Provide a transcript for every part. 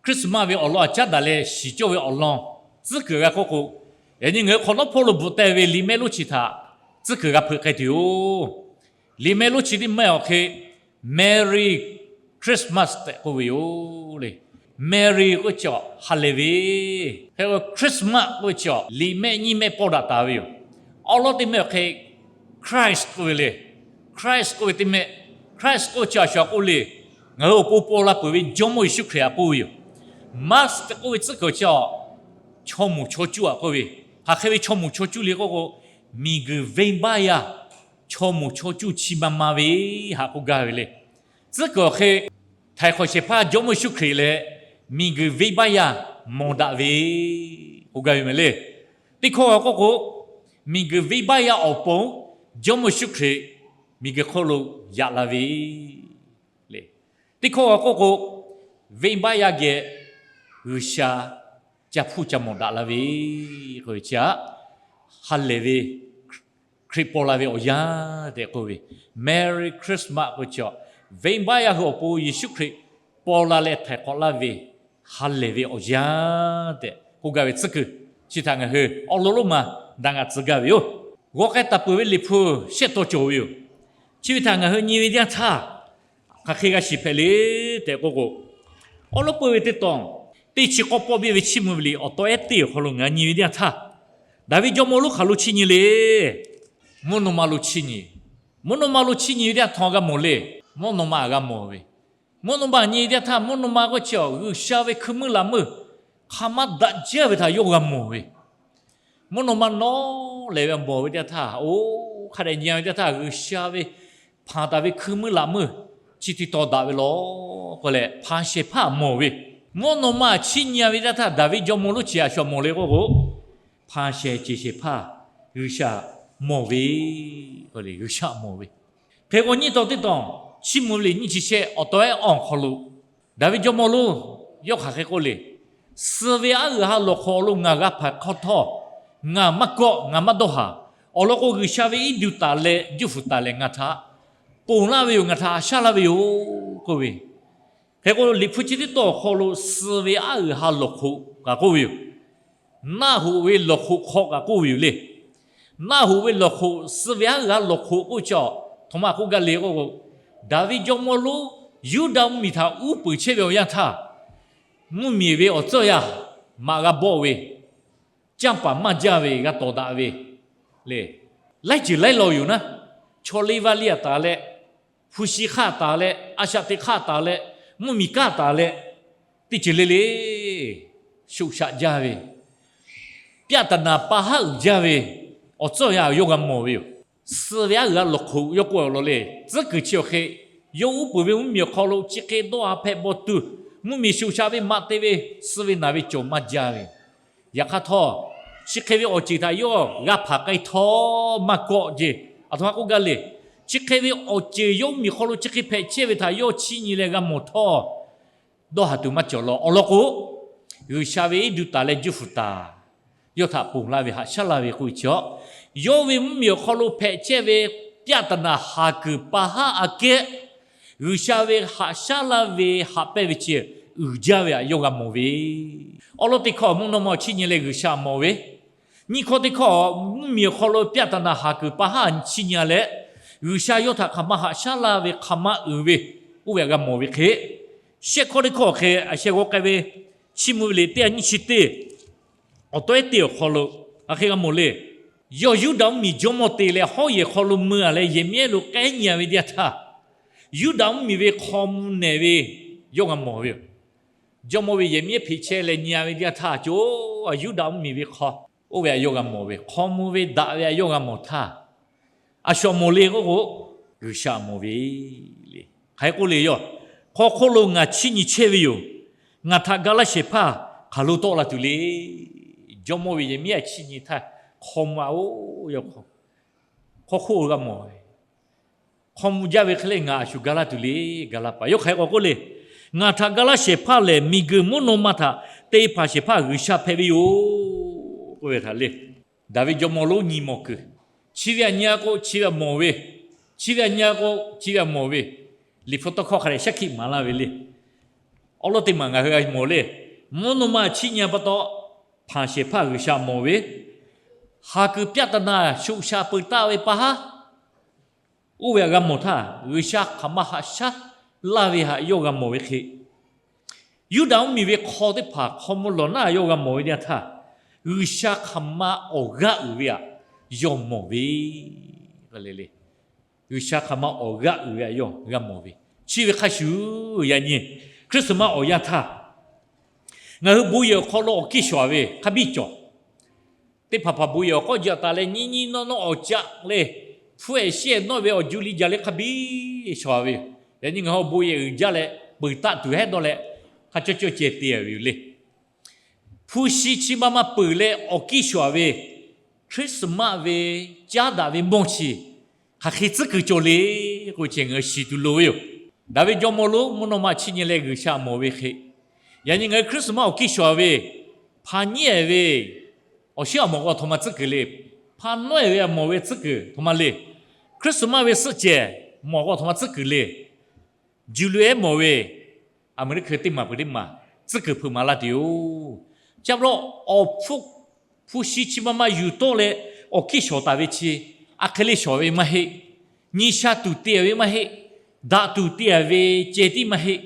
Christmas ve awˬ lawn aꞈ caˉ daꞈ leh shiˍ cawˇ ve awˬ lawn tcuhˉ kuiˬ g'a k'oˆ k'o, yaꞈ nyi ngaˬ hui hk'awꞈ nawˉ hpawˇ lo bvuhꞈ teh ve liꞈ mehˆ lonˉ chi htaꞈ tcuhˉ kuiˬ g'a hpeuꞈ k'ai tuˬ yoˬ. Liꞈ mehˆ lonˉ chi teˇ maˇ awˬ hk'e Merry Christmas tehꞈ k'oˆ ve yoˬ le. Merry k'oˆ ve chi ha lehˬ ve, hk'e Christmas k'oˆ ve chi liꞈ mehˆ nyiˇ mehˆ pawˇ daꞈ taˍ ve yoˬ. Awˉ lawˉ teˇ mehˆ awˬ hk'e Christ k'oˆ ve le. Christ k'oˆ ve teˇ mehˆ, Christ k'oˆ ve chi a shu a k'oˆ le, ngaˬ hui awˬ pon paw la peuˬ ve Jawˇmawˇ Yeˍsuˆ Hkriꞈ htaꞈ k'oˆ ve yoˬ. Mass tehꞈ k'oˆ ve tcuhˉ kuiˬ chi a chaw moˍ chaw cuˇ aꞈ k'oˆ ve, hk'aˬ hk'e ve chaw moˍ chaw cuˇ le k'oˆ k'o, miˬguiˬ venˇbaˆ yaˇ chaw moˍ chaw cuˇ chi ma ma ve haꞈ k'oˆ gaˇ ve le. Tcuhˉ kuiˬ awˬ hk'e htaiˍ hk'awꞈ shehˍ hpaˇ Jawˇmawˇ Yeˍsuˆ Hkriꞈ leh miˬguiˬ venˇbaˆ yaˇ mawˬ daꞈ ve k'oˆ gaˇ ve meh le. Teˇ hkawˇ g'a k'oˆ k'o, miˬguiˬ venˇbaˆ yaˇ awˬ pon Jawˇmawˇ Yeˍsuˆ Hkriꞈ miˬguiˬ hk'oˆ lo yaꞈ la ve le. Teˇ hkawˇ g'a k'oˆ k'o, venˇbaˆ yaˇ geh G'uiˬsha ca hpuˇ ca mawˬ daꞈ la ve k'oˆ ve chi aꞈ, ha lehˬ ve Hkriꞈ paw la ve awˬ yanˇ tehꞈ k'oˆ ve, Merry Christmas k'oˆ ve chi a, venˇbaˆ yaˇ hui awˬ pon Yeˍsuˆ Hkriꞈ paw la leh htaiˍ hk'awꞈ laˇ ve ha lehˬ ve awˬ yanˇ tehꞈ k'oˆ gaˇ ve tcuhˉ kuiˬ chi htaꞈ ngaˬ hui awˬ lawn lonˉ ma daꞈ ngaˬ tcuh gaˇ ve yoˬ. G'aw k'ai taˍ peuˬ ve Liꞈ hpu shehˆ taw cawˬ ve yoˬ. Chi ve htaꞈ ngaˬ hui nyi ve teˇ yanˇ htaˇ, hk'aˬ hk'e g'a shiˍ hpehꞈ le tehꞈ k'oˆ k'o, awˉ lawˉ peu ve teˇ tawn, teˇ chi k'awˇ pawˆ biˇ ve Chiˇ mvuh ve liꞈ awˬ taw ehˉ teˇ awˬ hk'aw lo ngaˬ nyi ve teˇ yanˇ htaˇ, Daˍviˆ jawˇmawˇ lonˉ hk'aˬ lo chiˇ nyi le. Mvuhˇ naw ma lo chiˇ nyi. Mvuhˇ naw ma lo chiˇ nyi ve teˇ yanˇ htaˇ g'a mawˬ le. Mvuhˇ naw ma g'a mawˬ ve, mvuhˇ naw ma nyi ve teˇ yanˇ htaˇ mvuhˇ naw ma k'oˆ chi a G'uiˬsha ve hkui meuˇ laꞈ meuˇ hk'aˬ ma daꞈ jaˇ ve htaꞈ yawˇ g'a mawˬ ve, mvuhˇ naw ma nawˉ lehˬ ve mawˬ ve teˇ yanˇ htaˇ, oˇ hk'a dehꞈ nyi ve teˇ yanˇ htaˇ G'uiˬsha ve hpanˍ taˍ ve hkui meuˇ laꞈ meuˇ chi te taw daꞈ ve law k'oˆ leh, hpanˍ shehˍ hpaˇ mawˬ ve, mvuhˇ naw ma chiˇ nyi ve teˇ yanˇ htaˇ Daˍviˆ jawˇmawˇ lonˉ chi a shu mawˬ le k'oˆ k'o, hpanˍ shehˍ ceˬ shehˍ hpaˇ G'uiˬsha mawˬ ve, G'uiˬsha mawˬ ve. Hk'e k'o nyiˇ tawn teˇ tawn, Chiˇ mvuh ve liꞈ nyiˇ chi shehˆ awˬ taw ehˉ awˬ hk'aw lo Daˍviˆ jawˇmawˇ lonˉ yawˇ hk'aˬ hk'e k'oˆ le, Suh ve aˉ g'uiˬ ha lawˬ hk'oꞈ awˬ lo ngaˬ g'a hpanˍ hk'aw htawˇ, ngaˬ maˇ kawˆ, ngaˬ maˇ dawˇ haˍ. Awˬ lawn k'o, G'uiˬsha ve iˉ duˬ taˍ leh juˇ fuˍ taˍ lehˬ ngaˬ htaꞈ ponˬ laˇ ve yoˬ, ngaˬ htaꞈ haꞈ shaˉ laˇ ve yoˬ k'oˆ ve. Hk'e k'o, Liꞈ hpu chi teˇ tawn awˬ hk'aw lo suh ve aˉ g'uiˬ ha lawˬ hk'oꞈ kaꞈ k'oˆ ve yoˬ. Naˆ hoꞈ ve lawˬ hk'oꞈ hk'aw kaꞈ k'oˆ ve yoˬ le. Naˆ hoꞈ ve lawˬ hk'oꞈ, suh ve aˉ g'uiˬ ha lawˬ hk'oꞈ k'oˆ chi a, htoꞈ ma k'oˆ gaˇ le k'oˆ k'o, Daˍviˆ jawˇmawˇ lonˉ Yuˇdaꞈ mvuhˇmiˬ htaꞈ uˉ peunˍ chehˇ ve awˬ yanˇ htaˇ, mvuhˇmiˬ ve awˬ tcuhˇ yaˇ maꞈ g'a bawˆ ve, canˇ paˍ maˇ jaˇ ve g'a tawˍ daꞈ ve le. Laiˉ ceuˬ laiˉ law yoˬ naˉ, chaw liˇ vaˇ liˇ a taˍ leh, hpu shi hk'aˇ taˍ leh, a shaꞈ teꞈ hk'aˇ taˍ leh, mvuhˇmiˬ kaˇ taˍ leh, teˇ ceuˬ le le shoꞈ shaꞈ jaˇ ve, pyaˆ taˍ naˍ pa haˉ uiˍ jaˇ ve awˬ tcuhˇ yaˇ yawˇ g'a mawˬ ve yoˬ. Suh ve aˉ g'uiˬ ha lawˬ hk'oꞈ yawˇ k'oˆ awˬ lawn le, tcuhˉ kuiˬ chi awˬ hk'e, yawˇ uˉ peunˍ ve mvuhˇmiˬ awˬ hk'aw lo chi hk'e dawˇ haˍ hpehꞈ bawˬ tuˬ, mvuhˇmiˬ shoꞈ shaꞈ ve maꞈ te ve, suh ve naˬ ve cawˬ maˇ jaˇ ve. Yaꞈ hk'aˇ htawˇ, chi hk'e ve awˬ ceuˬ htaꞈ yawˇ g'a hpanˍ k'ai htawˇ maˇ kawˆ jeˬ, aˬ htoꞈ ma k'oˆ gaˇ le. Chi hk'e ve awˬ ceuˬ yawˇ mvuhˇmiˬ hk'aw lo chi hk'e hpehꞈ chehˇ ve htaꞈ yawˇ chiˇ nyi leh g'a mawˬ htawˇ, dawˇ haˍ tuˬ maˇ cawˬ law. Awˬ lawn k'o, G'uiˬsha ve iˉ duˬ taˍ leh juˇ fuˍ taˍ, yawˇ htaꞈ ponˬ laˇ ve, haꞈ shaˉ laˇ ve k'oˆ ve chi a, yawˇ ve mvuhˇmiˬ awˬ hk'aw lo hpehꞈ chehˇ ve pyaˆ taˍ naˍ haˍ kuiˬ pa haˉ aꞈ kehˉ, G'uiˬsha ve haꞈ shaˉ laˇ ve haꞈ pehnˇ ve chi uiˍ jaˇ ve htaꞈ yawˇ g'a mawˬ ve. Awˉ lawˉ teˇ hkawˇ mvuhˇ naw ma chiˇ nyi leh G'uiˬsha mawˬ ve, nyiˇ hkawˇ teˇ hkawˇ mvuhˇmiˬ awˬ hk'aw lo pyaˆ taˍ naˍ haˍ kuiˬ pa haˉ chiˇ nyi leh, G'uiˬsha yawˇ htaꞈ hk'aˬ ma haꞈ shaˉ laˇ ve, hk'aˬ ma uiˍ ve, oˇ ve htaꞈ g'a mawˬ ve hk'e, shehˆ hkawˇ teˇ hkawˇ awˬ hk'e a sheh g'aw k'ai ve, Chiˇ mvuh ve liꞈ teˇ ha nyiˇ chi teˇ awˬ taw ehˉ teˇ awˬ hk'aw lo, a hk'e g'a mawˬ le. Yawˇ Yuˇdaꞈ mvuhˇmiˬ jawˇmawˇ te leh hawˉ yehˬ hk'aw lo mui a leh Yehˬmiˉehˉ lo k'ehˉ nyi a ve teˇ yanˇ htaˇ, Yuˇdaꞈ mvuhˇmiˬ ve hk'aw mvuh nehˬ ve yawˇ g'a mawˬ ve yoˬ. Jawˇmawˇ ve Yehˬmiˉehˉ hpeꞈ chehˇ leh nyi a ve teˇ yanˇ htaˇ, co Yuˇdaꞈ mvuhˇmiˬ ve hk'aw, oˇ ve htaꞈ yawˇ g'a mawˬ ve, hk'aw mvuh ve daꞈ ve htaꞈ yawˇ g'a mawˬ htaˇ, a shu mawˬ le k'oˆ k'o, G'uiˬsha mawˬ ve le. Hk'aˬ hk'e k'oˆ le, yawˇ hk'aw hk'oˆ lo ngaˬ chiˇ nyi chehˇ ve yoˬ. Ngaˬ htaꞈ ga laˇ shehˍ hpaˇ hk'aˬ lo tawˆ la tuˬ le. Jawˇmawˇ ve Yehˬmiˉehˉ chiˇ nyi htaˇ, hk'aw mvuh a oˬ, yawˇ hk'aw hk'oˆ lo g'a mawˬ ve, hk'aw mvuh jaˇ ve hk'e le ngaˬ a shu ga laˇ tuˬ le. Ga laˇ paˍ yawˇ hk'aˬ hk'e k'awꞈ k'oˆ le, ngaˬ htaꞈ ga laˇ shehˍ hpaˇ lehˬ, miˬguiˬ mvuhˇ naw ma htaꞈ te hpanˍ shehˍ hpaˇ G'uiˬsha hpehꞈ ve yoˬ k'oˆ ve htaꞈ le. Daˍviˆ jawˇmawˇ lonˉ nyi mawˬ kuiˬ, chi ve htaꞈ nyi a k'o chi ve htaꞈ mawˬ ve, chi ve htaꞈ nyi a k'o chi ve htaꞈ mawˬ ve, Liꞈ hpu tawˇ hkawˇ hk'a dehꞈ shaˉ hkiˆ maˍ laˇ ve le. Awˉ lawˉ teˇ maˬ ngaˬ hui g'a mawˬ le. Mvuhˇ naw ma chiˇ nyi pa taw, hpanˍ shehˍ hpaˇ G'uiˬsha mawˬ ve, ha kuiˬ pyaˆ taˍ naˍ shoꞈ shaꞈ peuˬ taˆ ve pa haˉ, oˇ ve htaꞈ g'a mawˬ htaˇ, G'uiˬsha hk'aˬ ma haꞈ shaˉ laˇ ve htaꞈ yawˇ g'a mawˬ ve hk'e, Yuˇdaꞈ mvuhˇmiˬ ve hk'aw teˇ hpaˍ hk'aw mvuh lawˬ naˉ yawˇ g'a mawˬ ve teˇ yanˇ htaˇ, G'uiˬsha hk'aˬ ma awˬ g'aˇ uiˍ ve htaꞈ yawˇ mawˬ ve, G'uiˬsha hk'aˬ ma awˬ g'aˇ uiˍ ve htaꞈ yawˇ g'a mawˬ ve. Chi ve hk'a shuˍ, yaꞈ nyi Christmas awˬ yanˇ htaˇ, ngaˬ hui bon yehˬ awˬ hk'aw lo awˬ kiˇ shawˍ ve hk'a biˇ cawˬ. Teˇ hpaˍ hpaˍ bon yehˬ awˬ k'awˇ jaꞈ taˍ leh nyiˇ nyiˇ nawˇ nawˇ awˬ caˆ leh, hpu ehˍ shiˉ ehˍ nawˇ ve awˬ ju liˇ jaˇ leh hk'a biˇ shawˍ ve yoˬ. Yaꞈ nyi ngaˬ hui bon yehˬ uiˍ jaˇ leh peuˬ taˆ tuˬ hehˉ dawˇ leh, hk'a cawˇ cawˇ ceh te ve yoˬ le. Hpu shi chi ma ma peuˬ leh awˬ kiˇ shawˍ ve Christmas ve caˉ daꞈ ve mawˇ chi hk'aˬ hk'e tcuhˉ kuiˬ cawˬ le k'oˆ ve chi ngaˬ hui shiˍ tuˬ loˍ ve yoˬ. Daꞈ ve jawˇmawˇ lonˉ mvuhˇ naw ma chiˇ nyi leh G'uiˬsha mawˬ ve hk'e, yaꞈ nyi ngaˬ hui Christmas awˬ kiˇ shawˍ ve hpa nyiˉ ehˍ ve awˬ shinˉ awˬ mawˬ k'o aˬ htoꞈ ma tcuhˉ kuiˬ le. Hpa nawˉ ehˍ ve awˬ mawˬ ve tcuhˉ kuiˬ aˬ htoꞈ ma le. Christmas ve suhˆ cehˬ mawˬ k'o aˬ htoꞈ ma tcuhˉ kuiˬ le. July ehˉ mawˬ ve Aˍmeˍriˆhkaˬ teˇ maˬ peuˬ teˇ maˬ tcuhˉ kuiˬ hpeuꞈ maˍ laˇ tuˬ yoˬ. Chi pa taw awˬ hpu, hpu shi chi ma ma yuˬ tawˆ leh awˬ kiˇ shawˍ taˍ ve chi, aˬ hk'e le shawˍ ve maˇ heˆ. Nyi sha tuˬ te ve maˇ heˆ. Daꞈ tuˬ te ve ceh tiˉ maˇ heˆ.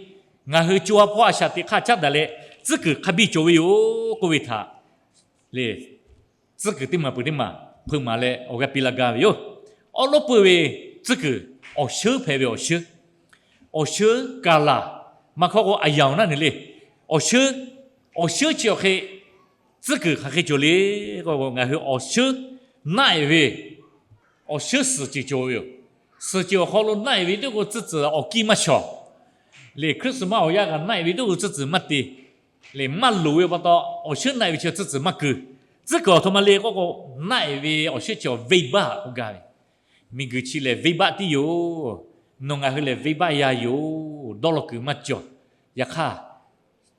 Ngaˬ hui co ha hpawˇ a shaꞈ teꞈ hk'aˇ caˉ daꞈ leh tcuhˉ kuiˬ hk'a biˇ cawˬ ve yoˬ k'oˆ ve htaꞈ le, tcuhˉ kuiˬ teˇ maˬ peuˬ teˇ maˬ hpeuꞈ maˍ leh awˬ g'aˇ piˇ laˇ gaˇ ve yoˬ. Awˉ lawˉ peuˬ ve tcuhˉ kuiˬ, awˬ sheuˉ hpehꞈ ve awˬ sheuˉ, awˬ sheuˉ kaˍ laˬ, maˇ hkawˇ k'o aˬ yanˍ awˬ naˉ neˬ le. Awˬ sheuˉ, awˬ sheuˉ chi awˬ hk'e tcuhˉ kuiˬ hk'aˬ hk'e cawˬ le k'o, ngaˬ hui awˬ sheuˉ naˆ ehˍ ve awˬ sheuˉ suhˍ ceuˬ cawˬ ve yoˬ. Suhˍ ceuˬ awˬ hk'aw lo naˆ ehˍ ve teˇ k'o tcuhˉ tcuhˍ awˬ kiˇ maˇ shawˍ le. Christmas awˬ yanˇ kaꞈ naˆ ehˍ ve teˇ k'o tcuhˉ tcuhˍ maˇ te le. Maˇ loˍ ve pa taw, awˬ sheuˉ naˆ ehˍ ve chi tcuhˉ tcuhˍ maˇ keu. Tcuhˉ kuiˬ aˬ htoꞈ ma le k'oˆ k'o, naˆ ehˍ ve awˬ sheuˉ chi venˇbaˆ k'oˆ gaˇ ve, miˬguiˬ chi lehˬ venˇbaˆ tiˉ yoˬ. Nawˬ ngaˬ hui lehˬ venˇbaˆ yaˇ yoˬ. Dawˇ law kuiˬ maˇ cawˬ. Yaꞈ hk'aˇ,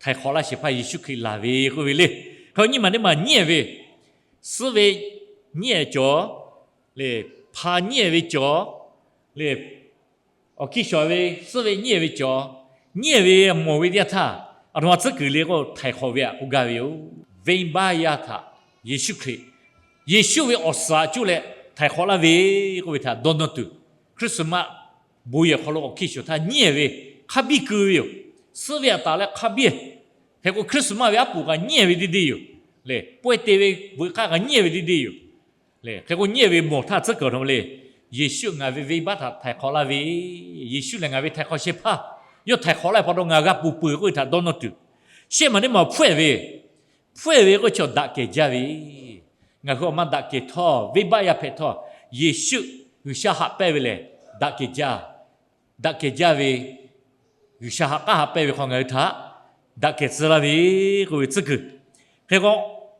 htaiˍ hk'awꞈ laˇ shehˍ hpaˇ Yeˍsuˆ Hkriꞈ laˬ ve k'oˆ ve le. Hk'e nyiˇ maˬ teˇ maˬ nyiˉ ehˍ ve, suhˆ ve nyiˉ ehˍ cawˬ le, hpa nyiˉ ehˍ ve cawˬ le, awˬ kiˇ shawˍ ve suhˆ ve nyiˉ ehˍ ve cawˬ. Nyiˉ ehˍ ve mawˬ ve teˇ yanˇ htaˇ, aˬ htoꞈ ma tcuhˉ kuiˬ le k'o, htaiˍ hk'awꞈ ve htaꞈ k'oˆ gaˇ ve yoˬ. Venˇbaˆ yaˇ htaꞈ Yeˍsuˆ Hkriꞈ, Yeˍsuˆ ve awˬ suhˍ htaꞈ cuˇ leh htaiˍ hk'awꞈ laˇ ve k'oˆ ve htaꞈ dawˇ nawˇ tuˬ, Christmas bon yehˬ hk'aw lo awˬ kiˇ shawˍ htaˇ nyiˉ ehˍ ve hk'a biˇ keu ve yoˬ. Suhˆ ve htaꞈ taˍ leh hk'a biˇ. Hk'e k'o Christmas ve aˉ poꞈ kaꞈ nyiˉ ehˍ ve deˇ deˇ yoˬ le. Pawehˇ te ve veuꞈ k'aˇ kaꞈ nyiˉ ehˍ ve deˇ deˇ yoˬ le. Hk'e k'o nyiˉ ehˍ ve mawˬ htaˇ tcuhˉ kuiˬ aˬ htoꞈ ma le. Yeˍsuˆ ngaˬ ve venˇbaˆ htaꞈ htaiˍ hk'awꞈ laˇ ve, Yeˍsuˆ lehˬ ngaˬ ve htaiˍ hk'awꞈ shehˍ hpaˇ, yawˇ htaiˍ hk'awꞈ laˇ ve pa taw ngaˬ g'a ponˬ peuˬ k'oˆ ve htaꞈ dawˇ nawˇ tuˬ, shehˆ maˬ teˇ maˬ hpfuhˆ ehˍ ve, hpfuhˆ ehˍ ve k'oˆ chi daꞈ kehˬ jaˇ ve, ngaˬ hui awˬ ma daꞈ kehˬ htawˇ, venˇbaˆ yaˇ hpehꞈ htawˇ, Yeˍsuˆ G'uiˬsha haꞈ pehnˇ ve lehˬ, daꞈ kehˬ jaˇ. Daꞈ kehˬ jaˇ ve, G'uiˬsha haꞈ k'aˉ haꞈ pehnˇ ve hk'aw ngaˬ hui htaꞈ daꞈ kehˬ tcuh laˇ ve k'oˆ ve tcuhˉ kuiˬ. Hk'e k'o,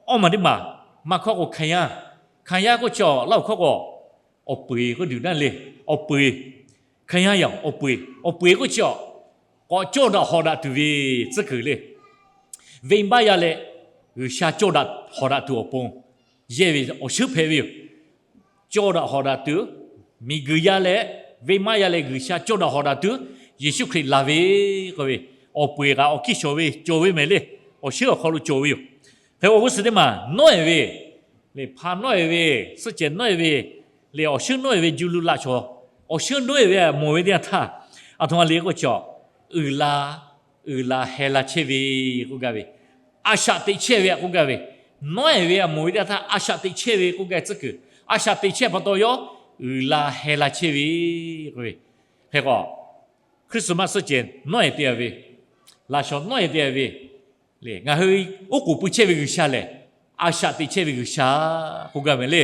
awˇ maˬ teˇ maˬ, maˇ hkawˇ k'o hkanˍ yaˇ. Hkanˍ yaˇ k'oˆ chi awˬ laˇ awˬ hkawˇ k'o, awˬ peu eˬ k'oˆ duˬ naˇ le. Awˬ peu eˬ, hkanˍ yaˇ yaꞈ awˬ peu eˬ, awˬ peu eˬ k'oˆ chi awˬ, k'awꞈ cawˇ daꞈ hawꞈ daꞈ tuˬ ve tcuhˉ kuiˬ le. Venˇbaˆ yaˇ leh G'uiˬsha cawˇ daꞈ hawꞈ daꞈ tuˬ awˬ pon yehˇ ve awˬ shuˉ hpehꞈ ve yoˬ. Cawˇ daꞈ hawꞈ daꞈ tuˬ, miˬguiˬ yaˇ leh venˇbaˆ yaˇ leh G'uiˬsha cawˇ daꞈ hawꞈ daꞈ tuˬ, Yeˍsuˆ Hkriꞈ laˬ ve k'oˆ ve, awˬ peu eˬ kaꞈ awˬ kiˇ shawˍ ve cawˬ ve mehˍ le. Awˬ shuˉ awˬ hk'aw lo cawˬ ve yoˬ. Hk'e awˬ g'uˇ suhˍ teˇ maˬ nawˉ ehˍ ve le, hpa nawˉ ehˍ ve, suhˆ cehˬ nawˉ ehˍ ve le, awˬ shuˉ nawˉ ehˍ ve, ju lu laꞈ shawˍ, awˬ shuˉ nawˉ ehˍ ve mawˬ ve teˇ yanˇ htaˇ, aˬ htoꞈ ma le k'oˆ chi awˬ, uiˍ la, uiˍ la heh la chehˇ ve k'oˆ gaˇ ve, a shaꞈ teꞈ chehˇ ve k'oˆ gaˇ ve, nawˉ ehˍ ve mawˬ ve teˇ yanˇ htaˇ a shaꞈ teꞈ chehˇ ve k'oˆ gaˇ ve tcuhˉ kuiˬ, a shaꞈ teꞈ chehˇ pa taw yawˇ uiˍ la heh la chehˇ ve k'oˆ ve. Hk'e k'o, Christmas suhˆ cehˬ nawˉ ehˍ te ve, laꞈ shawˍ nawˉ ehˍ te ve, ngaˬ hui oˉ k'oˍ pui chehˇ ve G'uiˬsha lehˬ, a shaꞈ teꞈ chehˇ ve G'uiˬsha k'oˆ gaˇ ve le.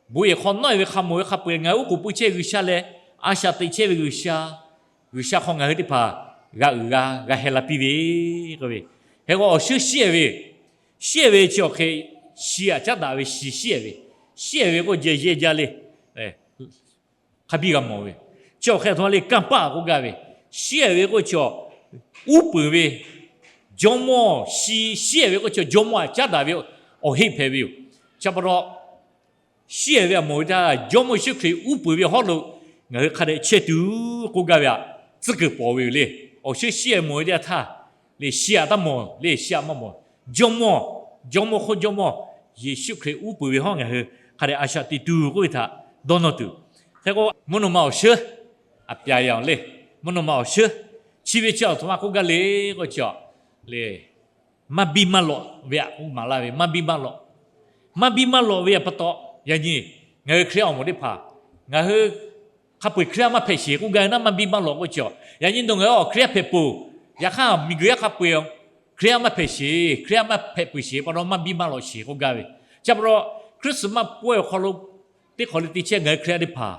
Bon yehˬ hk'aw nawˉ ehˍ ve hk'a mawˬ ve hk'a peu eˬ ngaˬ hui oˉ k'oˍ pui chehˇ G'uiˬsha lehˬ, a shaꞈ teꞈ chehˇ ve G'uiˬsha, G'uiˬsha hk'aw ngaˬ hui teˇ hpaˍ g'a uiˍ g'a, g'a heh la piˇ ve k'oˆ ve. Hk'e k'o awˬ shuˉ shiˉ ehˍ ve, shiˉ ehˍ ve chi awˬ hk'e, shi aꞈ caˉ daꞈ ve shi shiˉ ehˍ ve, shiˉ ehˍ ve k'oˆ jehˬ yehˇ jaˇ le. Hk'a biˇ g'a mawˬ ve, chi awˬ hk'e aˬ htoꞈ ma le kanˇ paˆ k'oˆ gaˇ ve, shiˉ ehˍ ve k'oˆ chi awˬ, uˉ peunˍ ve, jawˇmawˇ shi shiˉ ehˍ ve k'oˆ chi jawˇmawˇ aꞈ caˉ daꞈ ve awˬ heˆ hpehꞈ ve yoˬ. Chi pa taw, shiˉ ehˍ ve aꞈ mawˬ ve htaˇ, Jawˇmawˇ Yeˍsuˆ Hkriꞈ uˉ peunˍ ve awˬ hawˉ lo ngaˬ hui hk'a dehꞈ chehˇ tuˬ k'oˆ gaˇ ve aꞈ, tcuhˉ kuiˬ pawˍ ve yoˬ le. Awˬ shuˉ shiˉ ehˍ mawˬ ve teˇ yanˇ htaˇ Shi aꞈ taˇ mawˬ le, shi aꞈ maˇ mawˬ. Jawˇmawˇ, jawˇmawˇ hk'oˆ jawˇmawˇ Yeˍsuˆ Hkriꞈ uˉ peunˍ ve hawˉ ngaˬ hui hk'a dehꞈ a shaꞈ teꞈ tuˬ k'oˆ ve htaꞈ dawˇ nawˇ tuˬ. Hk'e k'o, mvuhˇ naw ma awˬ shuˉ, a pyaˍ yaꞈ le, mvuhˇ naw ma awˬ shuˉ, chi ve chi awˬ htoꞈ ma k'oˆ gaˇ le k'o chi a le, maˇ biˇ maˇ lawꞈ ve aꞈ k'oˆ maˍ laˇ ve, maˇ biˇ maˇ lawꞈ. Maˇ biˇ maˇ lawꞈ ve aꞈ pa taw, yaꞈ nyi ngaˬ hui Hkriꞈ yaˇ awˬ moˍ teˇ hpaˍ, ngaˬ hui hk'a peu-eˬ Hkriꞈ yaˇ maˇ hpehꞈ sheˍ k'oˆ gaˇ ve naˉ, maˇ biˇ maˇ lawꞈ k'o chi a. Yaꞈ nyi nawˬ ngaˬ hui awˬ Hkriꞈ yaˇ hpehꞈ peuˬ, yaꞈ hk'aˇ miˬguiˬ yaˇ hk'a peu-eˬ Hkriꞈ yaˇ maˇ hpehꞈ sheˍ, Hkriꞈ yaˇ maˇ hpehꞈ peuˬ sheˍ pa taw maˇ biˇ maˇ lawꞈ sheˍ k'oˆ gaˇ ve. Chi pa taw, Christmas pawehˇ awˬ hk'aw lo teˇ hk'awꞈ le te chehˇ ngaˬ hui Hkriꞈ yaˇ teˇ hpaˍ,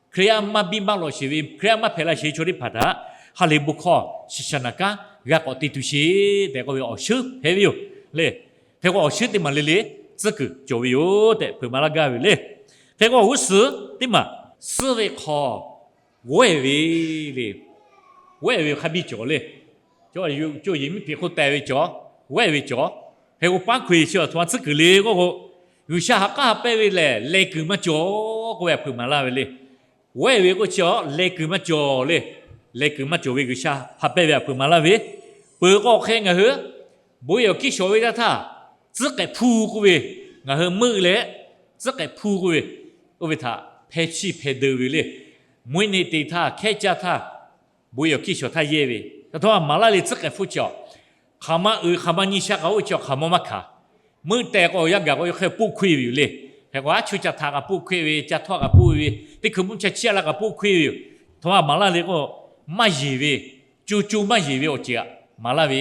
Hkriꞈ yaˇ maˇ biˇ maˇ lawꞈ sheˍ ve, Hkriꞈ yaˇ maˇ hpehꞈ la sheˍ ve chaw teˇ hpaˍ htaꞈ ha lehˬ bon hkawˇ shiˍ shaˍ naˍ kanˉ g'a k'awꞈ te tuˬ sheˍ tehꞈ k'oˆ ve awˬ shuˉ hpehꞈ ve yoˬ le. Hk'e k'o awˬ shuˉ teˇ maˬ le le tcuhˉ kuiˬ cawˬ ve yoˬ tehꞈ hpeuꞈ maˍ laˇ gaˇ ve le. Hk'e k'o awˬ g'uˇ suhˍ teˇ maˬ suhˉ ve hk'aw g'awehˇ ve le. G'awehˇ ve hk'a biˇ cawˬ le. Cawˬ yehˬ miˉ hpeꞈ hk'oˆ teh ve cawˬ, g'awehˇ ve cawˬ. Hk'e k'o paˉ hkui chi awˬ htoꞈ ma tcuhˉ kuiˬ le k'oˆ k'o, G'uiˬsha ha k'aˉ ha pehˇ ve lehˬ leh kuiˬ maˇ cawˬ k'oˆ ve hpeuꞈ maˍ laˇ ve le. G'awehˇ ve k'o chi a leh kuiˬ maˇ cawˬ le. Leh kuiˬ maˇ cawˬ ve G'uiˬsha ha pehˇ ve htaꞈ hpeuꞈ maˍ laˇ ve. Peuˬ k'o hk'e ngaˬ hui bon yehˬ awˬ kiˇ shawˍ ve teˇ htaˇ tcuhˉ k'ehꞈ hpuˇ k'oˆ ve, ngaˬ hui meuˆ leh tcuhˉ k'ehꞈ hpuˇ k'oˆ ve, oˇ ve htaꞈ hpeh chiˇ hpeh deu ve le. Mvuhˇ naw e te htaˇ hkehˉ caˇ htaˇ bon yehˬ awˬ kiˇ shawˍ htaˇ yehˇ ve, a htoꞈ ma maˍ laˇ le tcuhˉ k'ehꞈ hpuˇ chi a. Hk'aˬ ma uiˍ hk'aˬ ma nyi sha kaꞈ oˇ ve chi a hk'aˬ maw maˇ hkanˍ. Meuˆ tehˬ k'o yaˇ gaˬ k'o yaˇ hk'e poˆ hkoˇ e ve yoˬ le. Hk'e k'o aˉ chuˇ ca htaꞈ kaꞈ poˆ hkoˇ e ve, ca htawˇ kaꞈ poˆ e ve, teˇ hkui mvuhˇ cha chiˇ a la kaꞈ poˆ hkoˇ e ve yoˬ. A htoꞈ ma maˍ laˇ le k'o, maˇ yeˬ ve, co co maˇ yeˬ ve awˬ ceuˬ aꞈ maˍ laˇ ve,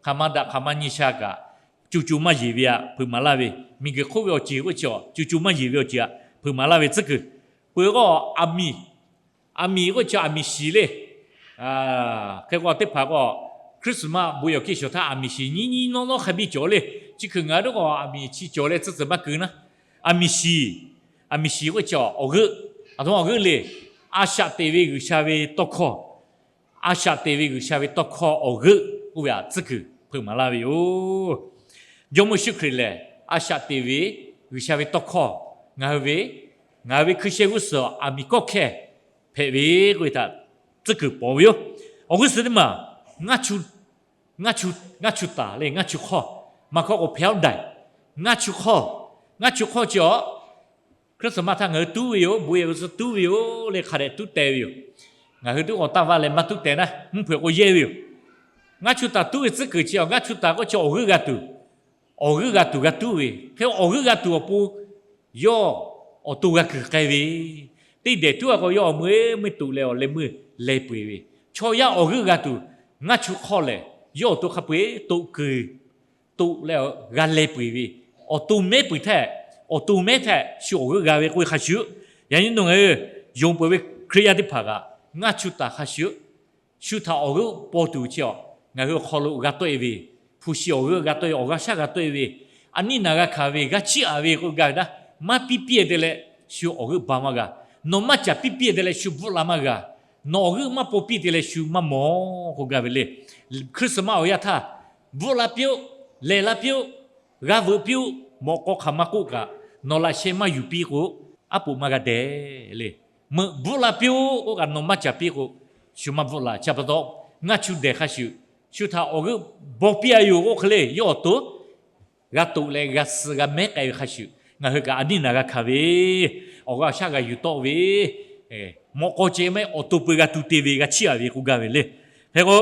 hk'aˬ ma daꞈ hk'aˬ ma nyi sha kaꞈ co co maˇ yeˬ ve aꞈ hpeuꞈ maˍ laˇ ve, miˬguiˬ hk'oˆ ve awˬ ceuˬ k'o chi a co co maˇ yeˬ ve awˬ ceuˬ aꞈ hpeuꞈ maˍ laˇ ve tcuhˉ kuiˬ. Peuˬ k'o aˬ miˍ, aˬ miˍ k'o chi aˬ miˍ shiˍ le. Hk'e k'o teˇ hpaˍ k'o Christmas bon yehˬ awˬ kiˇ shawˍ htaˇ aˬ miˍ shiˍ nyiˇ nyiˇ nawˉ nawˉ hk'a biˇ cawˬ le. Chi hkui ngaˬ hui k'o aˬ miˍ chi cawˬ leh tcuhˉ tcuhˉ maˇ keu naˉ. Aˬ miˍ shiˍ, aˬ miˍ shiˍ k'o chi awˬ g'euˆ, a htoꞈ ma awˬ g'euˆ le. A shaꞈ teꞈ ve G'uiˬsha ve tawˇ hkawˇ, a shaꞈ teꞈ ve G'uiˬsha ve tawˇ hkawˇ awˬ g'euˆ k'oˆ ve aꞈ tcuhˉ kuiˬ hpeuꞈ maˍ laˇ ve yoˬ. Jawˇmawˇ Yeˍsuˆ Hkriꞈ lehˬ, a shaꞈ teꞈ ve G'uiˬsha ve tawˇ hkawˇ ngaˬ hui ve, ngaˬ hui ve hkui sheh g'uˇ suhˍ aˬ miˍ kawˆ hkehˇ hpehꞈ ve k'oˆ ve htaꞈ tcuhˉ kuiˬ paw ve yoˬ. Awˬ g'uˇ suhˍ teˇ maˬ, ngaˇ chu taˍ le, ngaˇ chu hk'awˇ, maˇ hkawˇ k'o hpehˇ awˉ daiˬ, ngaˇ chu hk'awˇ, ngaˇ chu hk'awˇ chi a Christmas htaˇ ngaˬ hui tuˉ ve yoˬ, bon yehˬ g'uˇ suhˍ tuˉ ve yoˬ le hk'a dehꞈ tuˉ teh ve yoˬ. Ngaˬ hui tuˉ k'awꞈ taˇ vaˇ leh maˇ tuˉ teh naˉ, mvuhˇ hpeuꞈ k'o yehˇ ve yoˬ. Ngaˇ chu taˍ tuˉ ve tcuhˉ kuiˬ chi a ngaˇ chu taˍ k'o chi awˬ g'euˆ g'a tuˬ, awˬ g'euˆ g'a tuˬ g'a tuˉ ve. Hk'e awˬ g'euˆ g'a tuˬ awˬ pon yawˇ awˬ to g'a kuiˬ k'ai ve, teˇ dehˬ tuˉ a k'o yawˇ awˬ meuˇ meuˇ toꞈ leh awˬ leh meuˇ leh peu eˬ ve, chaw yaˇ awˬ g'euˆ g'a tuˬ ngaˇ chu hk'awˇ lehˬ yawˇ awˬ to hk'a peu eˬ toꞈ kuiˬ toꞈ leh g'a leh peu eˬ ve, awˬ to mehˉ peu eˬ htaˇ, awˬ to mehˉ htaˇ shu awˬ g'euˆ g'a ve k'oˆ ve hk'a shuˍ, yaꞈ nyi nawˬ ngaˬ hui yonˍ peuˬ ve Hkriꞈ yaˇ teˇ hpaˍ kaꞈ ngaˇ chu taˍ hk'a shuˍ, shu htaꞈ awˬ g'euˆ paw tuˬ chi a, ngaˬ hui awˬ hk'aw lo g'a tawˆ e ve, hpu shi awˬ g'euˆ g'a tawˆ e, awˬ g'a shaˉ g'a tawˆ e ve, a niˇ naˍ g'a hkanˍ ve, g'a chiˇ aꞈ ve k'oˆ gaˇ ve naˉ, maˇ piˇ piˇ te leh shu awˬ g'euˆ ba maˇ g'a. Nawˬ maˇ caˍ piˇ piˇ te leh shu bvuhˆ la maˇ g'a. Nawˬ awˬ g'euˆ maˇ paw piˇ te leh shu maˇ mawˬ k'oˆ gaˇ ve le. Hkriꞈ suhˍ ma awˬ yanˇ htaˇ, bvuhˆ la piˇ-oˆ, lehˬ la piˇ-oˆ, g'a veuꞈ piˇ-oˆ, mawꞈ k'aw hk'aˬ ma k'oˆ kaꞈ nawˬ laꞈ sheh maˇ yuˬ piˇ k'o, aˉ poꞈ maˇ g'a dehꞈ le. Meuꞈ bvuhˆ la piˇ-oˆ k'oˆ kaꞈ nawˬ maˇ caˍ piˇ k'o, shu maˇ bvuhˆ la. Chi pa taw, ngaˇ chu dehˬ hk'a shuˍ, shu htaꞈ awˬ g'euˆ baw piˇ a yoˬ k'oˆ hk'e le, yawˇ awˬ to g'a toꞈ leh g'a suh g'a mehˉ k'ai ve hk'a shuˍ, ngaˬ hui kaꞈ a niˇ naˍ g'a hkanˍ ve, awˬ g'a shaˉ g'a yuˬ tawˆ ve, mawꞈ k'aw ceh maˇ heˆ, awˬ to peu g'a tu te ve, g'a chiˇ aꞈ ve k'oˆ gaˇ ve le. Hk'e k'o,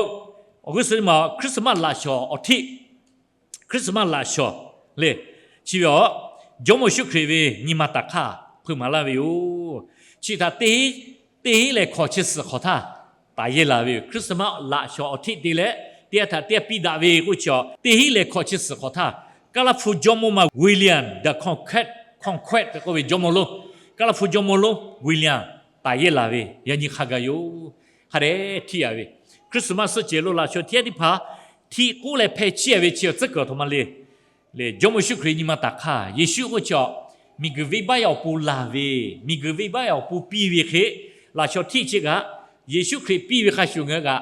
awˬ g'euˆ suhˍ teˇ maˬ Christmas laꞈ shawˍ awˬ htiˆ, Christmas laꞈ shawˍ le, chi ve a, Jawˇmawˇ Yeˍsuˆ Hkriꞈ ve nyi ma taˍ hk'aˇ hpeuꞈ maˍ laˇ ve yoˬ. Chi htaꞈ teˇ hinˉ lehˬ hkawꞈ chi suhˍ hk'awꞈ htaˇ taˍ yehˇ laˬ ve yoˬ. Christmas laꞈ shawˍ awˬ htiˆ te leh teˇ g'aˇ htaꞈ teˇ g'aˇ piˇ daꞈ ve k'oˆ chi a, teˇ hinˉ lehˬ hkawꞈ chi suhˍ hk'awꞈ htaˇ, Kaˇlaˇ hpu jawˇmawˇ ma William the Conquest, Conquest tehꞈ k'oˆ ve jawˇmawˇ lonˉ, Kaˇlaˇ hpu jawˇmawˇ lonˉ William taˍ yehˇ laˬ ve yaꞈ nyi hk'a gaˬ yoˬ. Hk'a dehꞈ htiˇ aꞈ ve, Christmas suhˆ cehˬ lo laꞈ shawˍ htiˇ teˇ hpaˍ htiˇ k'oˆ leh hpeh chiˇ aꞈ ve chi awˬ tcuhˉ kuiˬ awˬ htoꞈ ma le. Lehˬ, Jawˇmawˇ Yeˍsuˆ Hkriꞈ nyi ma taˍ hk'aˇ, Yeˍsuˆ k'oˆ chi a, miˬguiˬ venˇbaˆ yaˇ awˬ pon laˬ ve, miˬguiˬ venˇbaˆ yaˇ awˬ pon piˇ ve hk'e, laꞈ shawˍ htiˆ chi kaꞈ Yeˍsuˆ Hkriꞈ piˇ ve hk'a shuˍ ngaˬ hui kaꞈ,